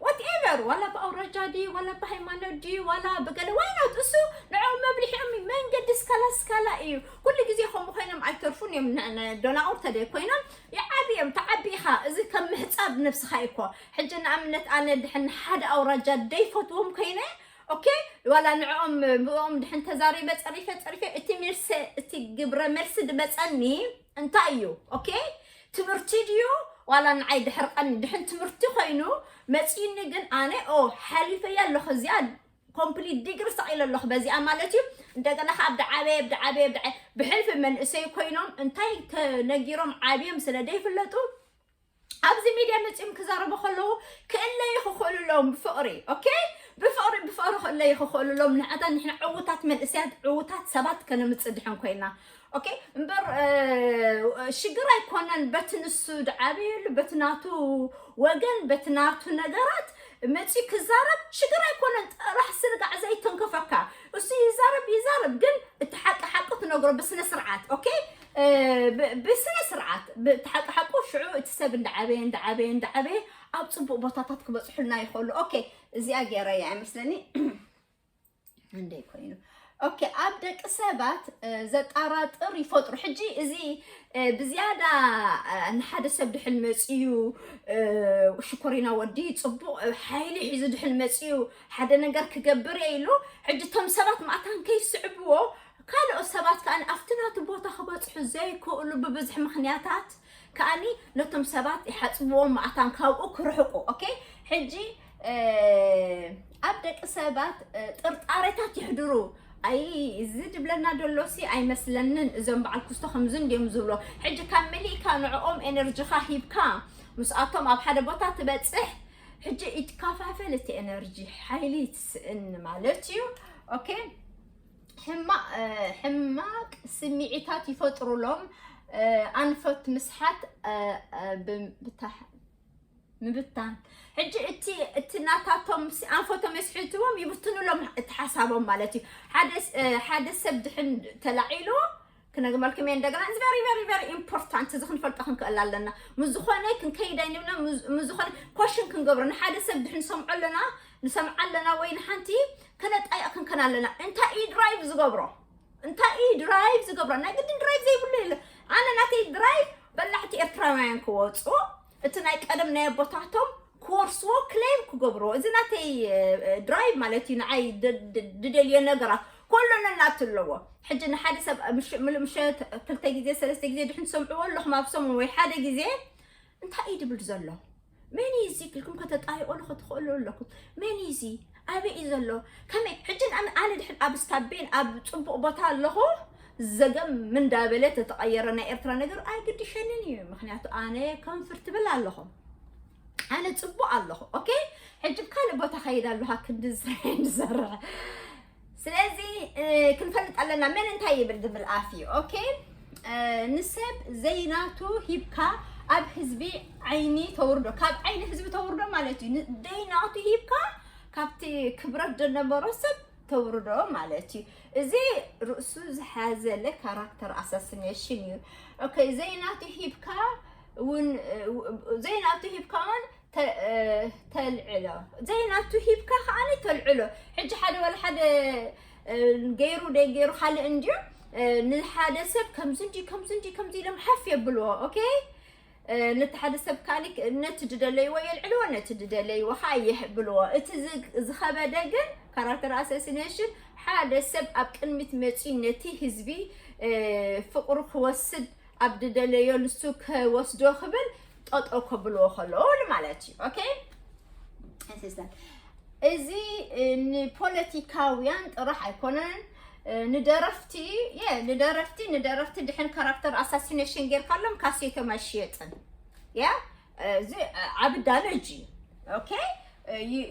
ዋትኤቨር፣ ዋላ ብኣውራጃ ድዩ፣ ዋላ ብሃይማኖት ድዩ፣ ዋላ ብገለ ዋይኖት፣ እሱ ንዕኦም መብልሒኦም እዩ። መንገዲ ስካላ ስካላ እዩ። ኩሉ ግዜ ከምኡ ኮይኖም ኣይተርፉን እዮም። ን-፣ ን-፣ ደናቑር ተደይ ኮይኖም ይዓብዮም። ተዓቢ ኢኻ። እዚ ከም ምሕጻብ ነብስኻ እዩ እኮ። ሕጂ ንኣብነት ኣነ ድሕን ሓደ ኣውራጃ ደይፈትዎም ኮይነ፣ ኦኬ፣ ዋላ ንዕኦም ብኦም ድሕን ተዛሪበ ጸሪፈ ጸሪፈ፣ እቲ መልሰ፣ እቲ ግብረ መልሲ ድመጸኒ እንታይ እዩ? ኦኬ፣ ትምህርቲ ድዩ? ዋላ ንዓይ ድሕርቀኒ ድሕን ትምህርቲ ኮይኑ መጺኒ፣ ግን ኣነ ኦ ሓሊፈያ ኣለኹ። እዚኣ ኮምፕሊት ዲግሪ ሰቒለ ኣለኹ በዚኣ ማለት እዩ። እንደገና ከዓ ብደዓበየ፣ ብደዓበየ፣ ብደዓበየ፣ ብሕልፊ መንእሰይ ኮይኖም እንታይ ተነጊሮም ዓብዮም ስለ ዘይፍለጡ ኣብዚ ሚድያ መጺኦም ክዛረቡ ከለዉ ክእለዩ ክኽእሉ ኣለዎም ብፍቕሪ። ኦኬ፣ ብፍቕሪ፣ ብፍቕሪ ክእለዩ ክኽእሉ ኣለዎም። ንሕና፣ ንሕና ዕዉታት መንእሰያት፣ ዕዉታት ሰባት ከነምጽእ ድሕን ኮይና። ኦኬ፣ እምበር፣ እ፣ ሽግር ኣይኮነን። በቲ ንሱ ድዓብየሉ፣ በቲ ናቱ ወገን፣ በቲ ናቱ ነገራት መጺኡ ክዛረብ ሽግር ኣይኮነን። ጥራሕ ስርጋዕ ዘይተንከፈካ። እሱ ይዛረብ፣ ይዛረብ፣ ግን እቲ ሓቂ ሓቂ ትነግሮ ብስነ ስርዓት። ኦኬ፣ እ፣ ብ-፣ ብስነ ስርዓት፣ ብ-፣ እቲ ሓቂ ሓቁ ሽዑ እቲ ሰብ እንዳዓበየ፣ እንዳዓበየ፣ እንዳዓበየ ኣብ ጽቡቕ ቦታታት ክበጽሑልና ይኽእሉ። ኦኬ፣ እዚኣ ገይረያ ኣይመስለኒ። እንደይ ኮይኑ። ኦኬ፣ ኣብ ደቂ ሰባት፣ እ፣ ዘጣራጥር ይፈጥሩ። ሕጂ እዚ፣ እ፣ ብዝያዳ፣ እ፣ ንሓደ ሰብ ድሕን መጽዩ፣ እ፣ ሽኮሪና ወዲ ጽቡቕ፣ እ፣ ሓይሊ ሒዙ ድሕን መጽዩ ሓደ ነገር ክገብር እየ ኢሉ፣ ሕጂ እቶም ሰባት ማእታን ከይስዕብዎ ካልኦት ሰባት ከኣ ኣብቲ ናቱ ቦታ ክበጽሑ ዘይክእሉ ብብዝሒ ምኽንያታት ከኣኒ ነቶም ሰባት ይሓጽብዎም፣ መኣታን ካብኡ ክርሕቁ። ኦኬ፣ ሕጂ ኣብ ደቂ ሰባት ጥርጣሬታት ይሕድሩ። ኣይ፣ እዚ ድብለና ደሎሲ ኣይመስለንን፣ እዞም በዓል ኩስቶ ከምዚ እንድዮም ዝብሎ። ሕጂ ካብ መሊእካ ንዕኦም ኤነርጂኻ ሂብካ ምስኣቶም ኣብ ሓደ ቦታ ትበጽሕ፣ ሕጂ ይትከፋፈል እቲ ኤነርጂ፣ ሓይሊ ትስእን ማለት እዩ። ኦኬ፣ ሕማቕ ሕማቕ ስምዒታት ይፈጥሩሎም። ኣንፈት ምስሓት፣ ምብታን። ሕጂ እቲ እቲ ናታቶም ኣንፈቶም የስሕትዎም፣ ይብትኑሎም እቲ ሓሳቦም ማለት እዩ። ሓደ ሓደ ሰብ ድሕን ተላዒሉ ክነግመልኩም እየ እንደገና። It's very very very important፣ እዚ ክንፈልጦ ክንክእል ኣለና። ምስ ዝኾነ ክንከይድ ኣይንብና። ምስ ዝኾነ ኮሽን ክንገብሮ፣ ንሓደ ሰብ ድሕን ንሰምዖ ኣለና፣ ንሰምዓ ኣለና ወይ ንሓንቲ ከነጣይቕ ክንከን ኣለና። እንታይ እዩ ድራይቭ ዝገብሮ? እንታይ እዩ ድራይቭ ዝገብሮ? ናይ ግድን ድራይቭ ዘይብሉ የለ። ኣነ ናተይ ድራይቭ በላሕቲ ኤርትራውያን ክወፁ፣ እቲ ናይ ቀደም ናይ ኣቦታቶም ክወርስዎ ክሌም ክገብርዎ። እዚ ናተይ ድራይቭ ማለት እዩ። ንዓይ ድደልዮ ነገራት ኮሎ ነናት ኣለዎ። ሕጂ ንሓደ ሰብ ምሉእ ምሸት ክልተ ግዜ ሰለስተ ግዜ ድሕን ትሰምዕዎ ኣለኹም ኣብ ሰሙን ወይ ሓደ ግዜ፣ እንታይ እዩ ድብል ዘሎ? መን እዩ እዚ ኢልኩም ከተጣይቑሉ ክትኽእሉ ኣለኩም። መን እዩ እዚ? ኣበይ እዩ ዘሎ? ከመይ? ሕጂ ኣነ ድሕን ኣብ ስታቤን ኣብ ጽቡቕ ቦታ ኣለኹ፣ ዘገም እንዳበለ ተተቐየረ ናይ ኤርትራ ነገር ኣይግድሸንን እዩ። ምክንያቱ ኣነ ኮምፎርትብል ኣለኹ፣ ኣነ ጽቡቕ ኣለኹ። ኦኬ፣ ሕጂ ካልእ ቦታ ከይድ ኣለኻ ክንዲ ዝሰርሕ። ስለዚ ክንፈልጥ ኣለና መን እንታይ ይብል ዝብል ኣፍ እዩ። ኦኬ፣ ንሰብ ዘይናቱ ሂብካ ኣብ ህዝቢ ዓይኒ ተውርዶ፣ ካብ ዓይኒ ህዝቢ ተውርዶ ማለት እዩ። ዘይናቱ ሂብካ ካብቲ ክብረት ዝነበሮ ሰብ ተውርዶ ማለት እዩ። እዚ ርእሱ ዝሓዘለ ካራክተር ኣሳሲኔሽን እዩ። ኦኬ፣ ዘይናቱ ሂብካ እውን ዘይናቱ ሂብካ እውን ተልዕሎ። ዘይናቱ ሂብካ ከዓኒ ተልዕሎ። ሕጂ ሓደ ወላ ሓደ ገይሩ ደይ ገይሩ ካልእ እንድዩ። ንሓደ ሰብ ከምዚ እንዲ ከምዚ እንዲ ከምዚ ኢሎም ሓፍ የብልዎ። ኦኬ፣ ነቲ ሓደ ሰብ ካሊክ ነቲ ድደለይዎ የልዕልዎ፣ ነቲ ድደለይዎ ከዓ የህብልዎ። እቲ ዝኸበደ ግን ካራክተር ኣሳሲኔሽን፣ ሓደ ሰብ ኣብ ቅድሚት መፂ ነቲ ህዝቢ ፍቅሩ ክወስድ ኣብ ድደለዮ ንሱ ከወስዶ ክብል ጠጠው ከብልዎ ከለዉ ማለት እዩ። ኦኬ፣ እዚ ንፖለቲካውያን ጥራሕ ኣይኮነን፣ ንደረፍቲ የ ንደረፍቲ ንደረፍቲ ድሕን ካራክተር ኣሳሲኔሽን ጌርካሎም ካሴቶም ኣይሽየጥን። ያ፣ እዚ ዓቢ ዳመጅ እዩ። ኦኬ፣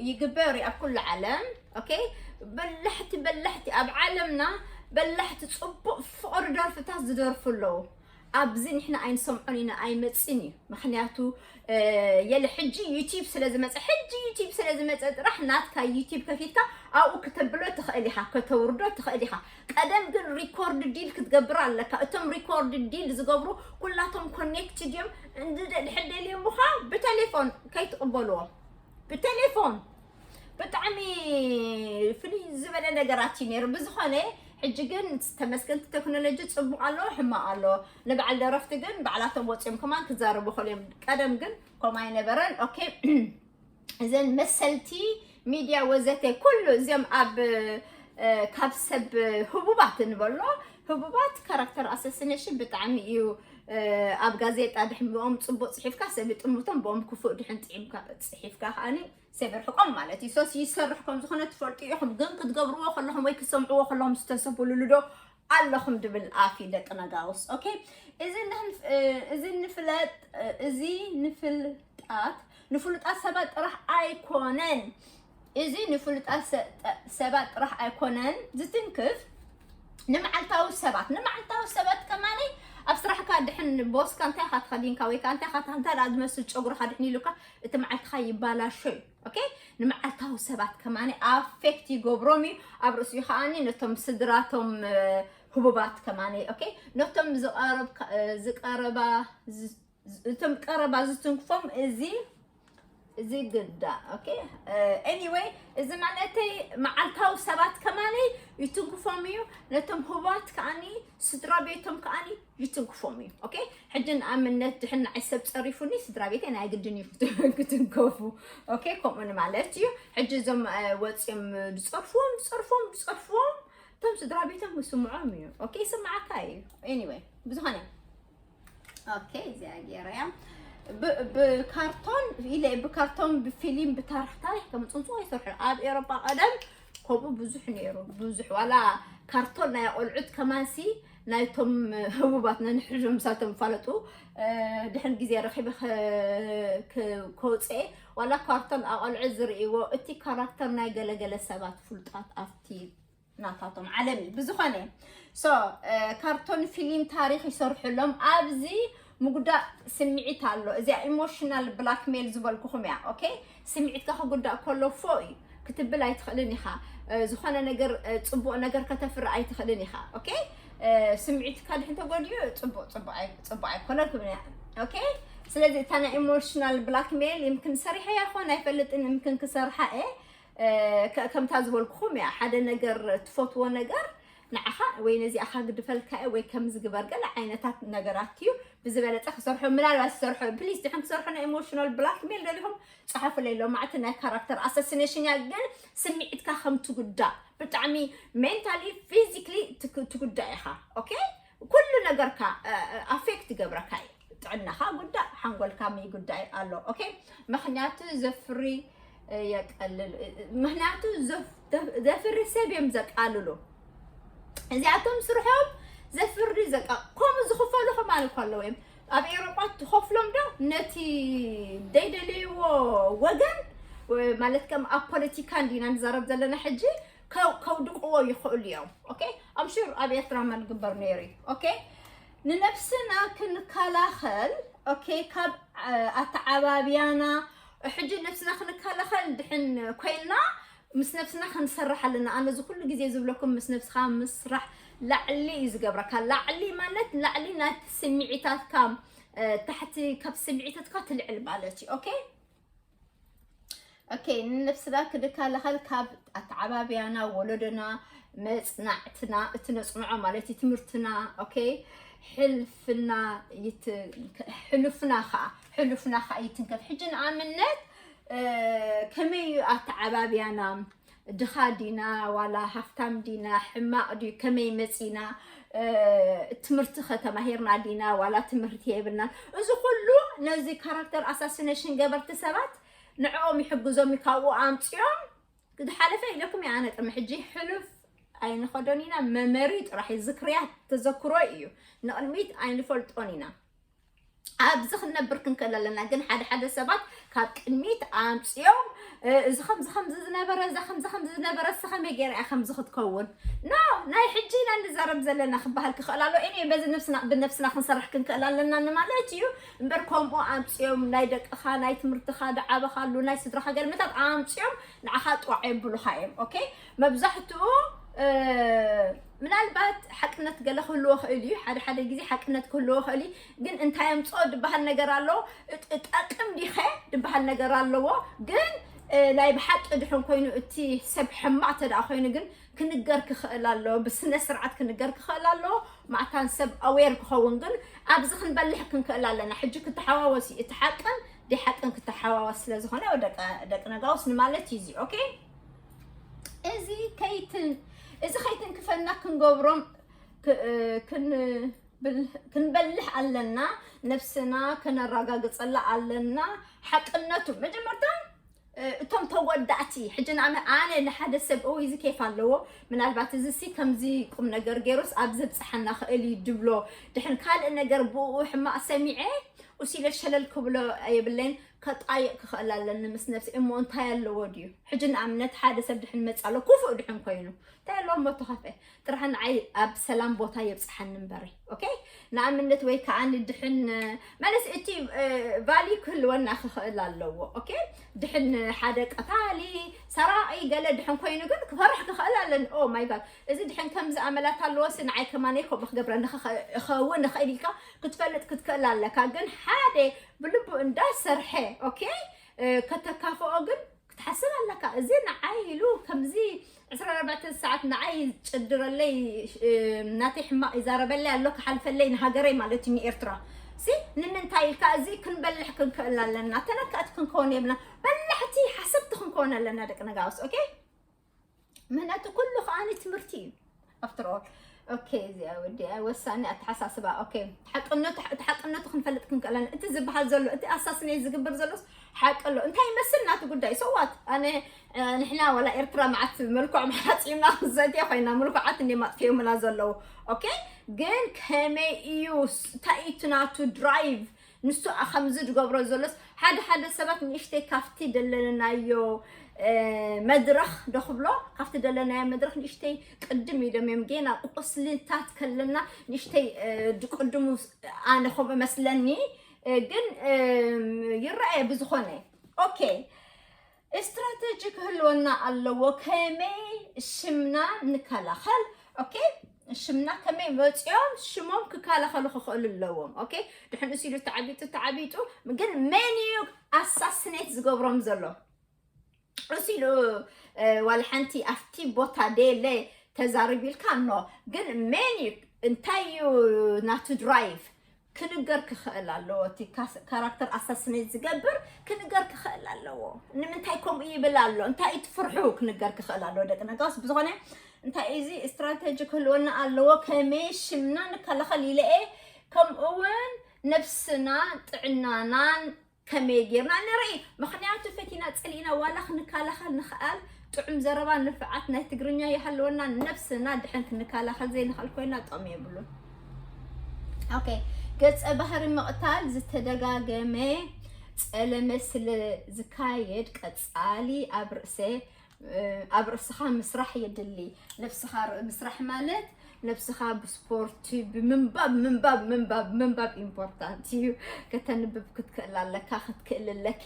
ይግበር ኣብ ኩሉ ዓለም። ኦኬ፣ በላሕቲ በላሕቲ ኣብ ዓለምና በላሕቲ ጽቡቕ ፍቕሪ ደርፍታት ዝደርፉ ኣለዉ። ኣብዚ ንሕና ኣይንሰምዖን ኢና፣ ኣይመጽን እዩ። ምክንያቱ የለ ሕጂ ዩቲብ ስለ ዝመጸ፣ ሕጂ ዩቲብ ስለ ዝመጸ ጥራሕ ናትካ ዩቲብ ከፊትካ ኣብኡ ክተብሎ ትኽእል ኢኻ፣ ከተውርዶ ትኽእል ኢኻ። ቀደም ግን ሪኮርድ ዲል ክትገብር ኣለካ። እቶም ሪኮርድ ዲል ዝገብሩ ኩላቶም ኮኔክትድ እዮም። እንድሕር ደልዮምኻ ብቴሌፎን ከይትቕበልዎ፣ ብቴሌፎን ብጣዕሚ ፍልይ ዝበለ ነገራት እዩ ነይሩ። ብዝኾነ ሕጂ ግን ተመስገንቲ ቴክኖሎጂ ጽቡቕ ኣሎ፣ ሕማቕ ኣሎ። ንበዓል ደረፍቲ ግን ባዕላቶም ወፂኦም ከማን ክዛረቡ ከልዮም። ቀደም ግን ከምኡ ኣይነበረን። ኦኬ፣ እዘን መሰልቲ ሚድያ ወዘተ ኩሉ እዚኦም ኣብ ካብ ሰብ ህቡባት እንበሎ ህቡባት ካራክተር ኣሰሲኔሽን ብጣዕሚ እዩ። ኣብ ጋዜጣ ድሕን ብኦም ፅቡቅ ፅሒፍካ ሰብ ይጥምቶም፣ ብኦም ክፉእ ድሕን ፅሒፍካ ከዓኒ ሰብ ይርሕቆም ማለት እዩ። ሶስ ይሰርሕ ከም ዝኾነ ትፈልጡ ኢኹም፣ ግን ክትገብርዎ ከለኹም ወይ ክትሰምዕዎ ከለኹም ዝተሰብሉሉ ዶ ኣለኹም ድብል ኣፍ እዩ ደቂ ነጋውስ። ኦኬ፣ እዚ ንፍለጥ፣ እዚ ንፍልጣት ንፍሉጣት ሰባት ጥራሕ ኣይኮነን። እዚ ንፍሉጣት ሰባት ጥራሕ ኣይኮነን ዝትንክፍ፣ ንመዓልታዊ ሰባት፣ ንመዓልታዊ ሰባት ከማኒ ኣብ ስራሕካ ድሕን ቦስካ እንታይ ኢኻ ትኸዲንካ ወይ ከዓ እንታይ ኢኻ እንታይ ደኣ ዝመስል ጨጉርኻ ድሕን ኢሉካ እቲ መዓልትኻ ይባላሾ እዩ። ኦኬ፣ ንመዓልታዊ ሰባት ከማኒ ኣፌክት ይገብሮም እዩ። ኣብ ርእሲኡ ከዓኒ ነቶም ስድራቶም ህቡባት ከማኒ፣ ኦኬ፣ ነቶም ዝቀረባ እቶም ቀረባ ዝትንክፎም እዚ እዚ ግዳ። ኦኬ፣ ኤኒወይ፣ እዚ ማለተይ መዓልታዊ ሰባት ከማኒ ይትንክፎም እዩ። ነቶም ህቡባት ከዓኒ ስድራ ቤቶም ከዓኒ ይትንክፎም እዩ። ኦኬ፣ ሕጂ ንኣብነት ድሕን ንዓይ ሰብ ጸሪፉኒ ስድራ ቤተይ ናይ ግድን እዩ ክትንከፉ። ኦኬ፣ ከምኡ ንማለት እዩ። ሕጂ እዞም ወፂኦም ዝፀርፍዎም ዝፀርፍዎም ዝፀርፍዎም እቶም ስድራ ቤቶም ይስምዖም እዩ። ኦኬ፣ ይስምዓካ እዩ። Anyway፣ ብዝኾነ፣ ኦኬ፣ እዚኣ ገይረያ። ብ-፣ ብካርቶን ኢለ፣ ብካርቶን፣ ብፊልም፣ ብታሪኽ፣ ታሪኽ ከም ጽንጽዋ ይሰርሑ። ኣብ ኤውሮጳ ቀደም ከምኡ ብዙሕ ነይሩ፣ ብዙሕ። ዋላ ካርቶን ናይ ቆልዑት ከማንሲ ናይቶም ህቡባት ነንሕድሕዶም ምሳቶም ፋለጡ። እ፣ ድሕን ግዜ ረኺበ ከ-፣ ከ-፣ ከውፅኤ፣ ዋላ ካርቶን ኣቆልዑ ዝርእይዎ፣ እቲ ካራክተር ናይ ገለገለ ሰባት ፍሉጣት ኣብቲ ናታቶም ዓለም እዩ። ብዝኾነ፣ ሶ፣ እ፣ ካርቶን ፊልም ታሪኽ ይሰርሑሎም። ኣብዚ ምጉዳእ ስምዒት ኣሎ። እዚኣ ኢሞሽናል ብላክሜል ዝበልኩኹም እያ። ኦኬ፣ ስምዒትካ ክጉዳእ ከሎ ፎ እዩ ክትብል ኣይትኽእልን ኢኻ። እ፣ ዝኾነ ነገር፣ እ፣ ጽቡቕ ነገር ከተፍሪ ኣይትኽእልን ኢኻ። ኦኬ፣ እ፣ ስምዒትካ ድሕን ተጎዲኡ ጽቡቕ፣ ጽቡቕ ኣይ-፣ ጽቡቕ ኣይኮነን ክብል እያ። ኦኬ፣ ስለዚ እታ ናይ ኢሞሽናል ብላክሜል ይምክን ሰሪሐያ ይኾን ኣይፈልጥን፣ ይምክን ክሰርሓ እየ። እ፣ ከ-፣ ከምታ ዝበልኩኹም እያ። ሓደ ነገር ትፈትዎ ነገር ንዓኻ ወይ ነዚኣኻ ግድፈልካ እየ ወይ ከምዚ ግበር ገለ ዓይነታት ነገራት እዩ ብዝበለጸ ክሰርሖ፣ ምናልባት ክሰርሖ፣ ፕሊዝ፣ ድሕን ክሰርሖ ናይ ኢሞሽናል ብላክሜል ደሊኹም ጸሓፉለይ። ሎማዕቲ ናይ ካራክተር ኣሳሲኔሽን እያ፣ ግን ስምዒትካ ከም ትጉዳእ፣ ብጣዕሚ ሜንታሊ፣ ፊዚክሊ ትክ-፣ ትጉዳእ ኢኻ። ኦኬ፣ ኩሉ ነገርካ፣ እ፣ እ፣ ኣፌክት ይገብረካ እዩ። ጥዕናኻ ጉዳእ፣ ሓንጎልካ ይጉዳእ ኣሎ። ኦኬ፣ ምኽንያቱ ዘፍሪ፣ እ፣ የቀልል፣ እ፣ እ፣ ምኽንያቱ ዘፍ-፣ ዘፍ-፣ ዘፍሪ ሰብ እዮም ዘቃልሉ። እዚኣቶም ስርሖም ዘፍሪ ዘቃ-፣ ከምኡ ዝኽፈሉ ከማን እኮ ኣለዉ እዮም። ኣብ ኤውሮጳ ትኸፍሎም ዶ ነቲ ዘይደለይዎ ወገን፣ ወ-፣ ማለት ከም ኣብ ፖለቲካ እንዲና ንዛረብ ዘለና ሕጂ፣ ከው-፣ ከውድቅዎ ይኽእሉ እዮም። ኦኬ፣ ኣም ሹር ኣብ ኤርትራ ማ ዝግበር ነይሩ እዩ። ኦኬ፣ ንነብስና ክንከላኸል፣ ኦኬ፣ ካብ፣ እ፣ ኣተዓባብያና፣ ሕጂ ነብስና ክንከላኸል ድሕን ኮይንና፣ ምስ ነብስና ክንሰርሕ ኣለና። ኣነ እዚ ኩሉ ግዜ ዝብለኩም ምስ ነብስኻ ምስራሕ ላዕሊ እዩ ዝገብረካ። ላዕሊ ማለት ላዕሊ ናቲ ስምዒታትካ፣ እ፣ ታሕቲ ካብ ስምዒታትካ ትልዕል ማለት እዩ። ኦኬ፣ ኦኬ፣ ንነብስና ክንከላኸል ካብ ኣተዓባብያና፣ ወለዶና፣ መጽናዕትና፣ እቲ ነጽንዖ ማለት እዩ ትምህርትና። ኦኬ፣ ሕልፍና ይት-፣ ሕሉፍና ኸዓ፣ ሕሉፍና ኸዓ ይትንከፍ። ሕጂ ንኣብነት፣ እ፣ ከመይ እዩ ኣተዓባብያና? ድኻ ዲና ዋላ ሃፍታም ዲና፣ ሕማቕ ድዩ፣ ከመይ መጺና፣ እ፣ ትምህርቲ ከተማሂርና ዲና ዋላ ትምህርቲ የብልናን? እዚ ኩሉ ነዚ ካራክተር ኣሳሲኔሽን ገበርቲ ሰባት ንዕኦም ይሕግዞም እዩ፣ ካብኡ ኣምጺኦም። ዝሓለፈ ኢለኩም እየ ኣነ ቅድሚ ሕጂ፣ ሕሉፍ ኣይንኸዶን ኢና፣ መመሪ ጥራሕ እዩ፣ ዝክርያት ተዘክሮ እዩ፣ ንቕድሚት ኣይንፈልጦን ኢና። ኣብዚ ክንነብር ክንክእል ኣለና። ግን ሓደ ሓደ ሰባት ካብ ቅድሚት ኣምፅዮም፣ እ፣ እዚ ከምዚ ከምዚ ዝነበረ፣ እዛ ከምዚ ከምዚ ዝነበረ፣ እሳ ከመይ ገይራ እያ ከምዚ ክትከውን? ኖ፣ ናይ ሕጂ ኢና ንዛረብ ዘለና ክበሃል ክኽእል ኣሎ። እኔ በዚ ነብስና፣ ብነብስና ክንሰርሕ ክንክእል ኣለና ንማለት እዩ። እምበር ከምኡ ኣምፅዮም ናይ ደቅኻ፣ ናይ ትምህርትኻ፣ ዝዓበኻሉ፣ ናይ ስድራኻ ገልመታት ኣምፅዮም ንዓኻ ጥዋዕ የብሉኻ እዮም። ኦኬ? መብዛሕትኡ፣ እ፣ ምናልባት ሓቅነት ገለ ክህልዎ ክእል እዩ። ሓደ ሓደ ግዜ ሓቅነት ክህልዎ ክእል እዩ። ግን እንታይ ኣምፅኦ ዝበሃል ነገር ኣሎ፣ እጥ-፣ እጠቅም ዲኸ ዝበሃል ነገር ኣለዎ። ግን፣ እ፣ ናይ ብሓቂ ድሕን ኮይኑ እቲ ሰብ ሕማቕ እንተ ደኣ ኮይኑ ግን ክንገር ክኽእል ኣለዎ፣ ብስነ ስርዓት ክንገር ክኽእል ኣለዎ። ማዕታን ሰብ ኣዌር ክኸውን ግን ኣብዚ ክንበልሕ ክንክእል ኣለና። ሕጂ ክተሓዋወስ እዩ፣ እቲ ሓቅን ደይ ሓቅን ክተሓዋወስ ስለ ዝኾነ ደቂ፣ ደቂ ነጋውስ ንማለት እዩ እዚ። ኦኬ፣ እዚ ከይትን-፣ እዚ ከይትንክፈና ክንገብሮም ክ-፣ እ፣ ክን-፣ ብል-፣ ክንበልሕ ኣለና፣ ነብስና ከነረጋግጸላ ኣለና። ሓቅነቱ መጀመርታ፣ እ፣ እቶም ተጎዳእቲ፣ ሕጂ ንኣመ-፣ ኣነ ንሓደ ሰብ፣ እው፣ እዚ ኬፍ ኣለዎ፣ ምናልባት እዚ ሲ ከምዚ ቁም ነገር ገይሩስ ኣብ ዘብጽሓና ክእል እዩ ድብሎ፣ ድሕን ካልእ ነገር ብኡ ሕማቕ ሰሚዐ፣ ኡሲለ ሸለል ክብሎ የብለይን፣ ከጣይቕ ክኽእል ኣለኒ ምስ ነብሲ። እሞ እንታይ ኣለዎ ድዩ? ሕጂ ንኣብነት ሓደ ሰብ ድሕን መጽእ ኣሎ፣ ክፉእ ድሕን ኮይኑ፣ እንታይ ኣለዎ እሞ ተኸፍአ? ጥራሕ ንዓይ ኣብ ሰላም ቦታ የብጽሓኒ እምበሪ። ኦኬ? ንኣብነት ወይ ከኣ ድሕን፣ ማለት እቲ፣ እ፣ ቫልዩ ክህልወና ክኽእል ኣለዎ። ኦኬ? ድሕን ሓደ ቀታሊ፣ ሰራቒ፣ ገለ ድሕን ኮይኑ ግን ክፈርሕ ክኽእል ኣለኒ። ኦ ማይ ጋድ፣ እዚ ድሕን ከምዚ ኣመላት ኣለዎ ሲ ንዓይ ከማነይ ከምኡ ክገብረኒ ክኸ-፣ ክኸውን ይኽእል ኢልካ ክትፈልጥ ክትክእል ኣለካ። ግን ሓደ ብልቡ እንዳሰርሐ፣ ኦኬ፣ እ፣ ከተካፍኦ ግን ክትሓስብ ኣለካ። እዚ ንዓይ ኢሉ ከምዚ ዕስራን ኣርባዕተን ሰዓት ንዓይ ይጭድረለይ፣ እ፣ ናተይ ሕማቕ ይዛረበለይ ኣሎ፣ ክሓልፈለይ ንሃገረይ ማለት እዩ ንኤርትራ። ሲ ንምንታይ ኢልካ እዚ ክንበልሕ ክንክእል ኣለና፣ ተነካእቲ ክንከውን የብልና፣ በላሕቲ ሓሰብቲ ክንከውን ኣለና ደቂ ነጋውስ። ኦኬ፣ ምህነቱ ኩሉ ከኣ ትምህርቲ እዩ። after all. ኦኬ፣ እዚኣ ወዲኣ ወሳኒ ኣተሓሳስባ። ኦኬ፣ ሓቅነቱ፣ እቲ ሓቅነቱ ክንፈልጥ ክንክእለን፣ እቲ ዝበሃል ዘሎ፣ እቲ ኣሳስነይ ዝግብር ዘሎስ ሓቂ ኣሎ። እንታይ ይመስል ናቱ ጉዳይ? ሰዋት ኣነ፣ እ፣ ንሕና ዋላ ኤርትራ መዓት መልክዖም ሓፂምና ዘትያ ኮይና፣ ምልኩዓት እንደ ማጥፊኦምና ዘለዉ። ኦኬ፣ ግን ከመይ እዩ ስ-፣ እንታይ እዩ እቲ ናቱ ድራይቭ? ንሱ ከምዚ ዝገብሮ ዘሎስ፣ ሓደ ሓደ ሰባት ንእሽተይ ካብቲ ደለናዮ፣ እ፣ መድረኽ ዶ ክብሎ፣ ካብቲ ደለናዮ መድረኽ ንእሽተይ ቅድም ኢሎም እዮም። ጌና ቁስልታት ከለና ንእሽተይ፣ እ፣ ድቅድሙ፣ ኣነ ከምኡ መስለኒ። እ፣ ግን፣ እ፣ ይረኣየ ብዝኾነ። ኦኬ፣ ስትራተጂ ክህልወና ኣለዎ። ከመይ ሽምና ንከላኸል? ኦኬ፣ ሽምና ከመይ መፂኦም ሽሞም ክከላኸሉ ክኽእሉ ኣለዎም። ኦኬ፣ ድሕን እሱ ኢሉ ተዓቢጡ፣ ተዓቢጡ፣ ግን መን እዩ ኣሳስኔት ዝገብሮም ዘሎ? እሱ ኢሉ፣ እ፣ ዋላ ሓንቲ ኣብቲ ቦታ ደለ ተዛሪቡ ኢልካ ኖ፣ ግን መን እዩ፣ እንታይ እዩ ናቱ ድራይቭ? ክንገር ክኽእል ኣለዎ። እቲ ካስ-፣ ካራክተር ኣሳስኔት ዝገብር ክንገር ክኽእል ኣለዎ። ንምንታይ ከምኡ ይብል ኣሎ? እንታይ እዩ ትፍርሑ? ክንገር ክኽእል ኣለዎ። ደቂ ነጋውስ ብዝኾነ እንታይ እዚ ስትራተጂ ክህልወና ኣለዎ። ከመይ ሽምና ንከላኸል ኢለ እየ። ከምኡ እውን ነብስና ጥዕናናን ከመይ ጌርና ንርኢ? ምኽንያቱ ፈቲና ጸሊእና ዋላ ክንከላኸል ንኽኣል፣ ጥዑም ዘረባ ንፍዓት ናይ ትግርኛ ይሃለወና፣ ነብስና ድሕን ክንከላኸል ዘይንኽእል ኮይና ጥቕሚ የብሉን። ኦኬ፣ ገጸ ባህሪ ምቕታል ዝተደጋገመ ጸለመ ስለ ዝካየድ ቀጻሊ ኣብ ርእሰ፣ እ፣ ኣብ ርእስኻ ምስራሕ የድሊ። ነብስኻ ር-፣ ምስራሕ ማለት ነብስኻ ብስፖርት፣ ብምንባብ፣ ምንባብ፣ ምንባብ፣ ምንባብ ኢምፖርታንት እዩ። ከተንብብ ክትክእል ኣለካ፣ ክትክእል ኣለኪ።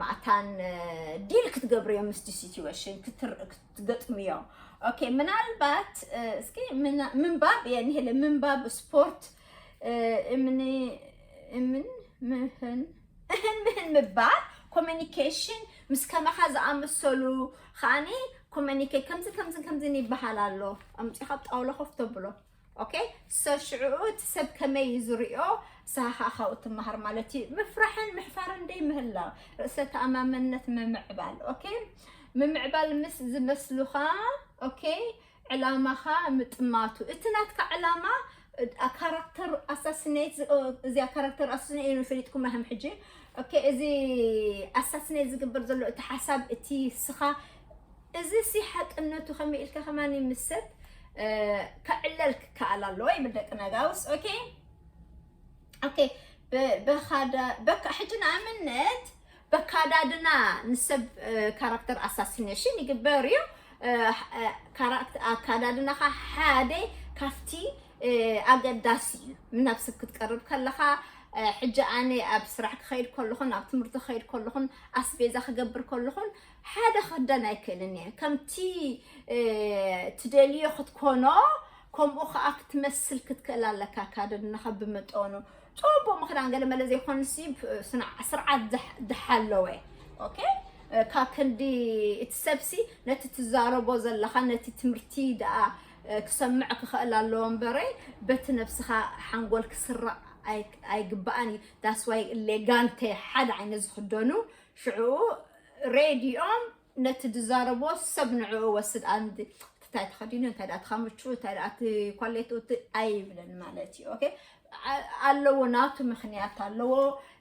ማዕታን፣ እ፣ ዲል ክትገብርዮ ምስቲ ሲትዌሽን ክትር-፣ ክትገጥምዮ። ኦኬ፣ ምናልባት፣ እ፣ እስኪ ምና-፣ ምንባብ እየ ንሄለ፣ ምንባብ፣ ስፖርት፣ እ፣ እምኒ፣ እምን፣ ምህን፣ እህን ምህን ምባል፣ ኮሚኒኬሽን፣ ምስ ከማኻ ዝኣመሰሉ ከኣኒ ኮሚኒኬ-፣ ከምዚ፣ ከምዚ፣ ከምዚ ይበሃል ኣሎ። ኣምጺኻ ኣብ ጣውላ ኮፍ ተብሎ። ኦኬ? ሶ ሽዑ እቲ ሰብ ከመይ እዩ ዝርእዮ? ንስኻ ከኣ ካብኡ ትመሃር ማለት እዩ። ምፍራሕን ምሕፋርን ደይ ምህላው፣ ርእሰ ተኣማመነት ምምዕባል። ኦኬ? ምምዕባል ምስ ዝመስሉኻ፣ ኦኬ? ዕላማኻ ምጥማቱ። እቲ ናትካ ዕላማ፣ እ፣ ካራክተር ኣሳስኔት ዝ-፣ እ፣ እዚኣ ካራክተር ኣሳስኔት እዩ ፈሊጥኩም ኣህም ሕጂ። ኦኬ፣ እዚ ኣሳስኔት ዝግበር ዘሎ እቲ ሓሳብ፣ እቲ ስኻ፣ እዚ ሲ ሓቅነቱ ከመይ ኢልካ ከማን ምስ ሰብ፣ እ፣ ከዕለል ክከኣል ኣለዎ ይብል ደቂ ነጋውስ። ኦኬ? ኦኬ፣ በ-፣ በኻዳ-፣ በካ-፣ ሕጂ ንኣብነት በካዳድና ንሰብ፣ እ፣ ካራክተር ኣሳሲኔሽን ይግበር እዩ። እ፣ እ፣ ካራክተ-፣ ኣካዳድናኻ ሓደ ካብቲ፣ እ፣ ኣገዳሲ እዩ። ናብ ሰብ ክትቀርብ ከለኻ፣ እ፣ ሕጂ ኣነ ኣብ ስራሕ ክኸይድ ከለኹን፣ ኣብ ትምህርቲ ክኸይድ ከለኹን፣ ኣስቤዛ ክገብር ከለኹን፣ ሓደ ክኽደን ኣይክእልን እየ። ከምቲ፣ እ፣ ትደልዮ ክትኮኖ፣ ከምኡ ኸኣ ክትመስል ክትክእል ኣለካ። ኣካዳድናኻ ብመጠኑ ጽቡቕ ምኽዳን ገለ መለ ዘይኮንሲ፣ ስና-፣ ስርዓት ዝሕ-፣ ዝሓለወ። ኦኬ? ካብ ክንዲ እቲ ሰብሲ ነቲ ትዛረቦ ዘለኻ፣ ነቲ ትምህርቲ ደኣ፣ እ፣ ክሰምዕ ክኽእል ኣለዎ እምበረይ፣ በቲ ነብስኻ ሓንጎል ክስራቕ ኣይ-፣ ኣይግባእን እዩ። That's why ሌጋንቴ ሓደ ዓይነት ዝኽደኑ፣ ሽዑ ሬድዮም ነቲ ዝዛረቦ ሰብ ንዕኡ ወስድ። ኣንድ እንታይ ተኸዲኑ፣ እንታይ ደኣ ተኻምቹ፣ እንታይ ደኣ እቲ ኳሌቱ እቲ ኣይብለን ማለት እዩ። ኦኬ? ኣ-፣ ኣለዎ፣ ናቱ ምኽንያት ኣለዎ።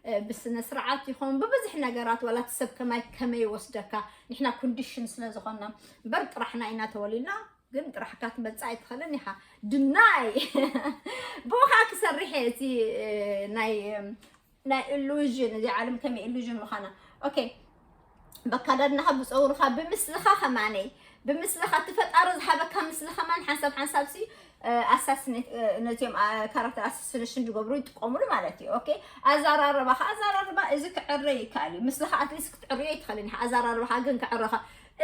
እ፣ ብስነ ስርዓት ይኹን ብብዙሕ ነገራት፣ ዋላ እቲ ሰብ ከማይ ከመይ ይወስደካ፣ ንሕና ኮንዲሽን ስለ ዝኾንና እምበር ጥራሕና ኢና ተወሊድና፣ ግን ጥራሕካ ትመጽእ ኣይትኽእልን ኢኻ። ድናይ ብኡኻ ክሰርሕ እየ እቲ፣ እ፣ ናይ፣ እ፣ ናይ ኢሉዥን፣ እዚ ዓለም ከመይ ኢሉዥን ምዃና። ኦኬ፣ በካዳድናኻ፣ ብፀጉርኻ፣ ብምስልኻ ከማነይ፣ ብምስልኻ፣ እቲ ፈጣሪ ዝሃበካ ምስሊ ከማን ሓንሳብ ሓንሳብሲ፣ እ፣ ኣሳስኔት፣ እ፣ ነዚኦም፣ እ፣ ካራክተር ኣሳሲኔሽን ዝገብሩ ይጥቀሙሉ ማለት እዩ። ኦኬ፣ ኣዘራርባኻ፣ ኣዘራርባ እዚ ክዕረ ይከኣል እዩ። ምስልኻ ኣትሊስት ክትዕርዮ ይትኽእልን ኢኻ። ኣዘራርባኻ ግን ክዕረኻ።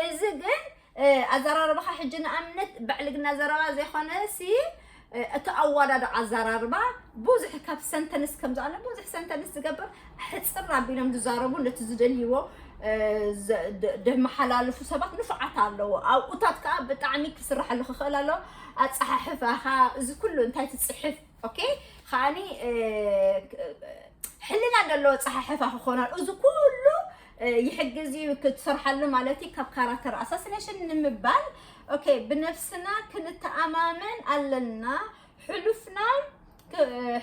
እዚ ግን፣ እ፣ ኣዘራርባኻ ሕጂ ንኣብነት ብዕልግና ዘረባ ዘይኮነ ሲ፣ እ፣ እቲ ኣዋዳድቃ ኣዘራርባ ብዙሕ ካብ ሰንተንስ ከም ዝኣለ ብዙሕ ሰንተንስ ዝገብር ሕጽር ኣቢሎም ዝዛረቡ ነቲ ዝደልይዎ፣ እ፣ ዘ-፣ ደ-፣ ደመሓላልፉ ሰባት ንፉዓት ኣለዎ። ኣብኡታት ከኣ ብጣዕሚ ክስራሐሉ ክኽእል ኣለዎ። ኣጸሓሕፋኻ፣ እዚ ኩሉ እንታይ ትጽሕፍ፣ ኦኬ? ከኣኒ፣ እ፣ ሕልና ዘለዎ ኣጸሓሕፋ ክኾን ኣለዎ። እዚ ኩሉ፣ እ፣ ይሕግዝ እዩ ክትሰርሓሉ ማለት እዩ። ካብ ካራክተር ኣሳሲኔሽን ንምባል፣ okay ብነብስና ክንተኣማመን ኣለና። ሕሉፍና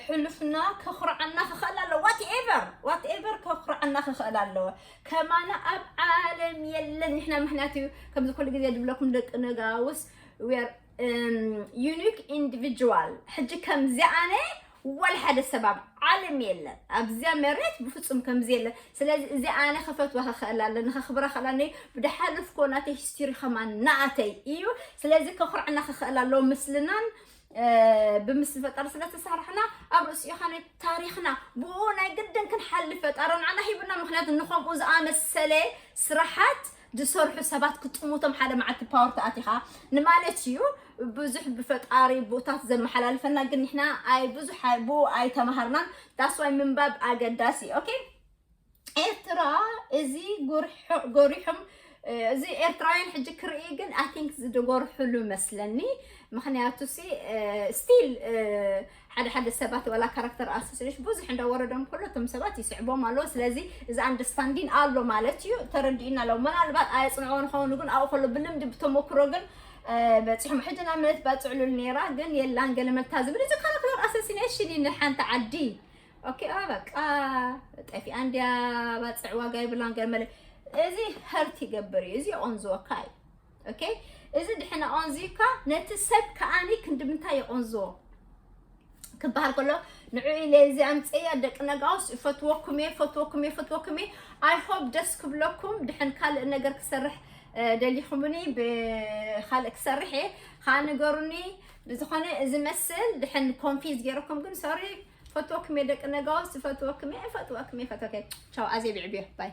ሕሉፍና ከኹርዓና ክኽእል ኣለዎ። Whatever whatever ከኹርዓና ክኽእል ኣለዎ። ከማና ኣብ ዓለም የለን ንሕና። ምክንያቱ ከምዚ ኩሉ ግዜ ዝብለኩም ደቂ ነጋውስ we are unique individual። ሕጂ ከምዚ ኣነ ወላ ሓደ ሰብ ኣብ ዓለም የለን ኣብዚያ መሬት ብፍጹም ከምዚ የለን። ስለዚ እዚ ኣነ ከፈትዋ ክኽእል ኣለኒ ከኽብራ ክኽእል ኣለኒ። ብድሓለፍኮ ናተይ history ከማን ናተይ እዩ። ስለዚ ከኹርዕና ክኽእል ኣለዎ ምስልናን ብምስሊ ፈጣሪ ስለተሰራሕና ኣብ ርእሲኡ ኻነ ታሪኽና ብኡ ናይ ግድን ክንሓሊ ፈጣሪ ንዓና ሂቡና። ምክንያቱ ንኸምኡ ዝኣመሰለ ስራሓት ዝሰርሑ ሰባት ክጥሙቶም ሓደ መዓልቲ power ተኣቲኻ ንማለት እዩ። ብዙሕ ብፈጣሪ ቦታት ዘመሓላልፈና ግን ንሕና ኣይ ብዙሕ ብኡ ኣይተማሃርናን። That's why ምንባብ ኣገዳሲ። Okay ኤርትራ እዚ ጎሪሖም እዚ ኤርትራውያን ሕጂ ክርኢ ግን I think ዝደጎርሕሉ መስለኒ። ምክንያቱ ሲ still ሓደ ሓደ ሰባት ዋላ character assassination ብዙሕ እንዳወረዶም ከሎ እቶም ሰባት ይስዕቦም ኣለዎ። ስለዚ እዚ understanding ኣሎ ማለት እዩ። ተረዲእና ኣለዎ። ምናልባት ኣየፅንዕዎ ንኸውን ግን ኣብኡ ከሎ ብልምዲ ብተመክሮ ግን በፂሖም። ሕጂ ንኣብነት ባፅዕሉል ነይራ ግን የላን ገለ መልታ ዝብል እዚ character assassination እዩ ንሓንቲ ዓዲ። Okay በቃ ጠፊኣ እንድያ ባፅዕ ዋጋ ይብላን ገለ መለ እዚ hurt ይገብር እዩ። እዚ የቆንዝወካ እዩ። Okay እዚ ድሕነ ቆንዚካ ነቲ ሰብ ከኣኒ ክንዲ ምንታይ የቆንዝዎ ክበሃል ከሎ ንዑ ኢለ እዚ ኣምፅያ ደቂ ነጋውስ ይፈትወኩም እየ ፈትወኩም እየ ፈትወኩም እየ። I hope ደስ ክብለኩም። ድሕን ካልእ ነገር ክሰርሕ ደሊኹምኒ ብካልእ ክሰርሕ እየ ከዓ ንገሩኒ። ብዝኾነ እዚ መስል ድሕን confuse ገይረኩም ግን sorry። ፈትወኩም እየ ደቂ ነጋውስ ፈትወኩም እየ ፈትወኩም እየ ፈትወኩም። ቻው ኣዜ ብዕብዮ ባይ።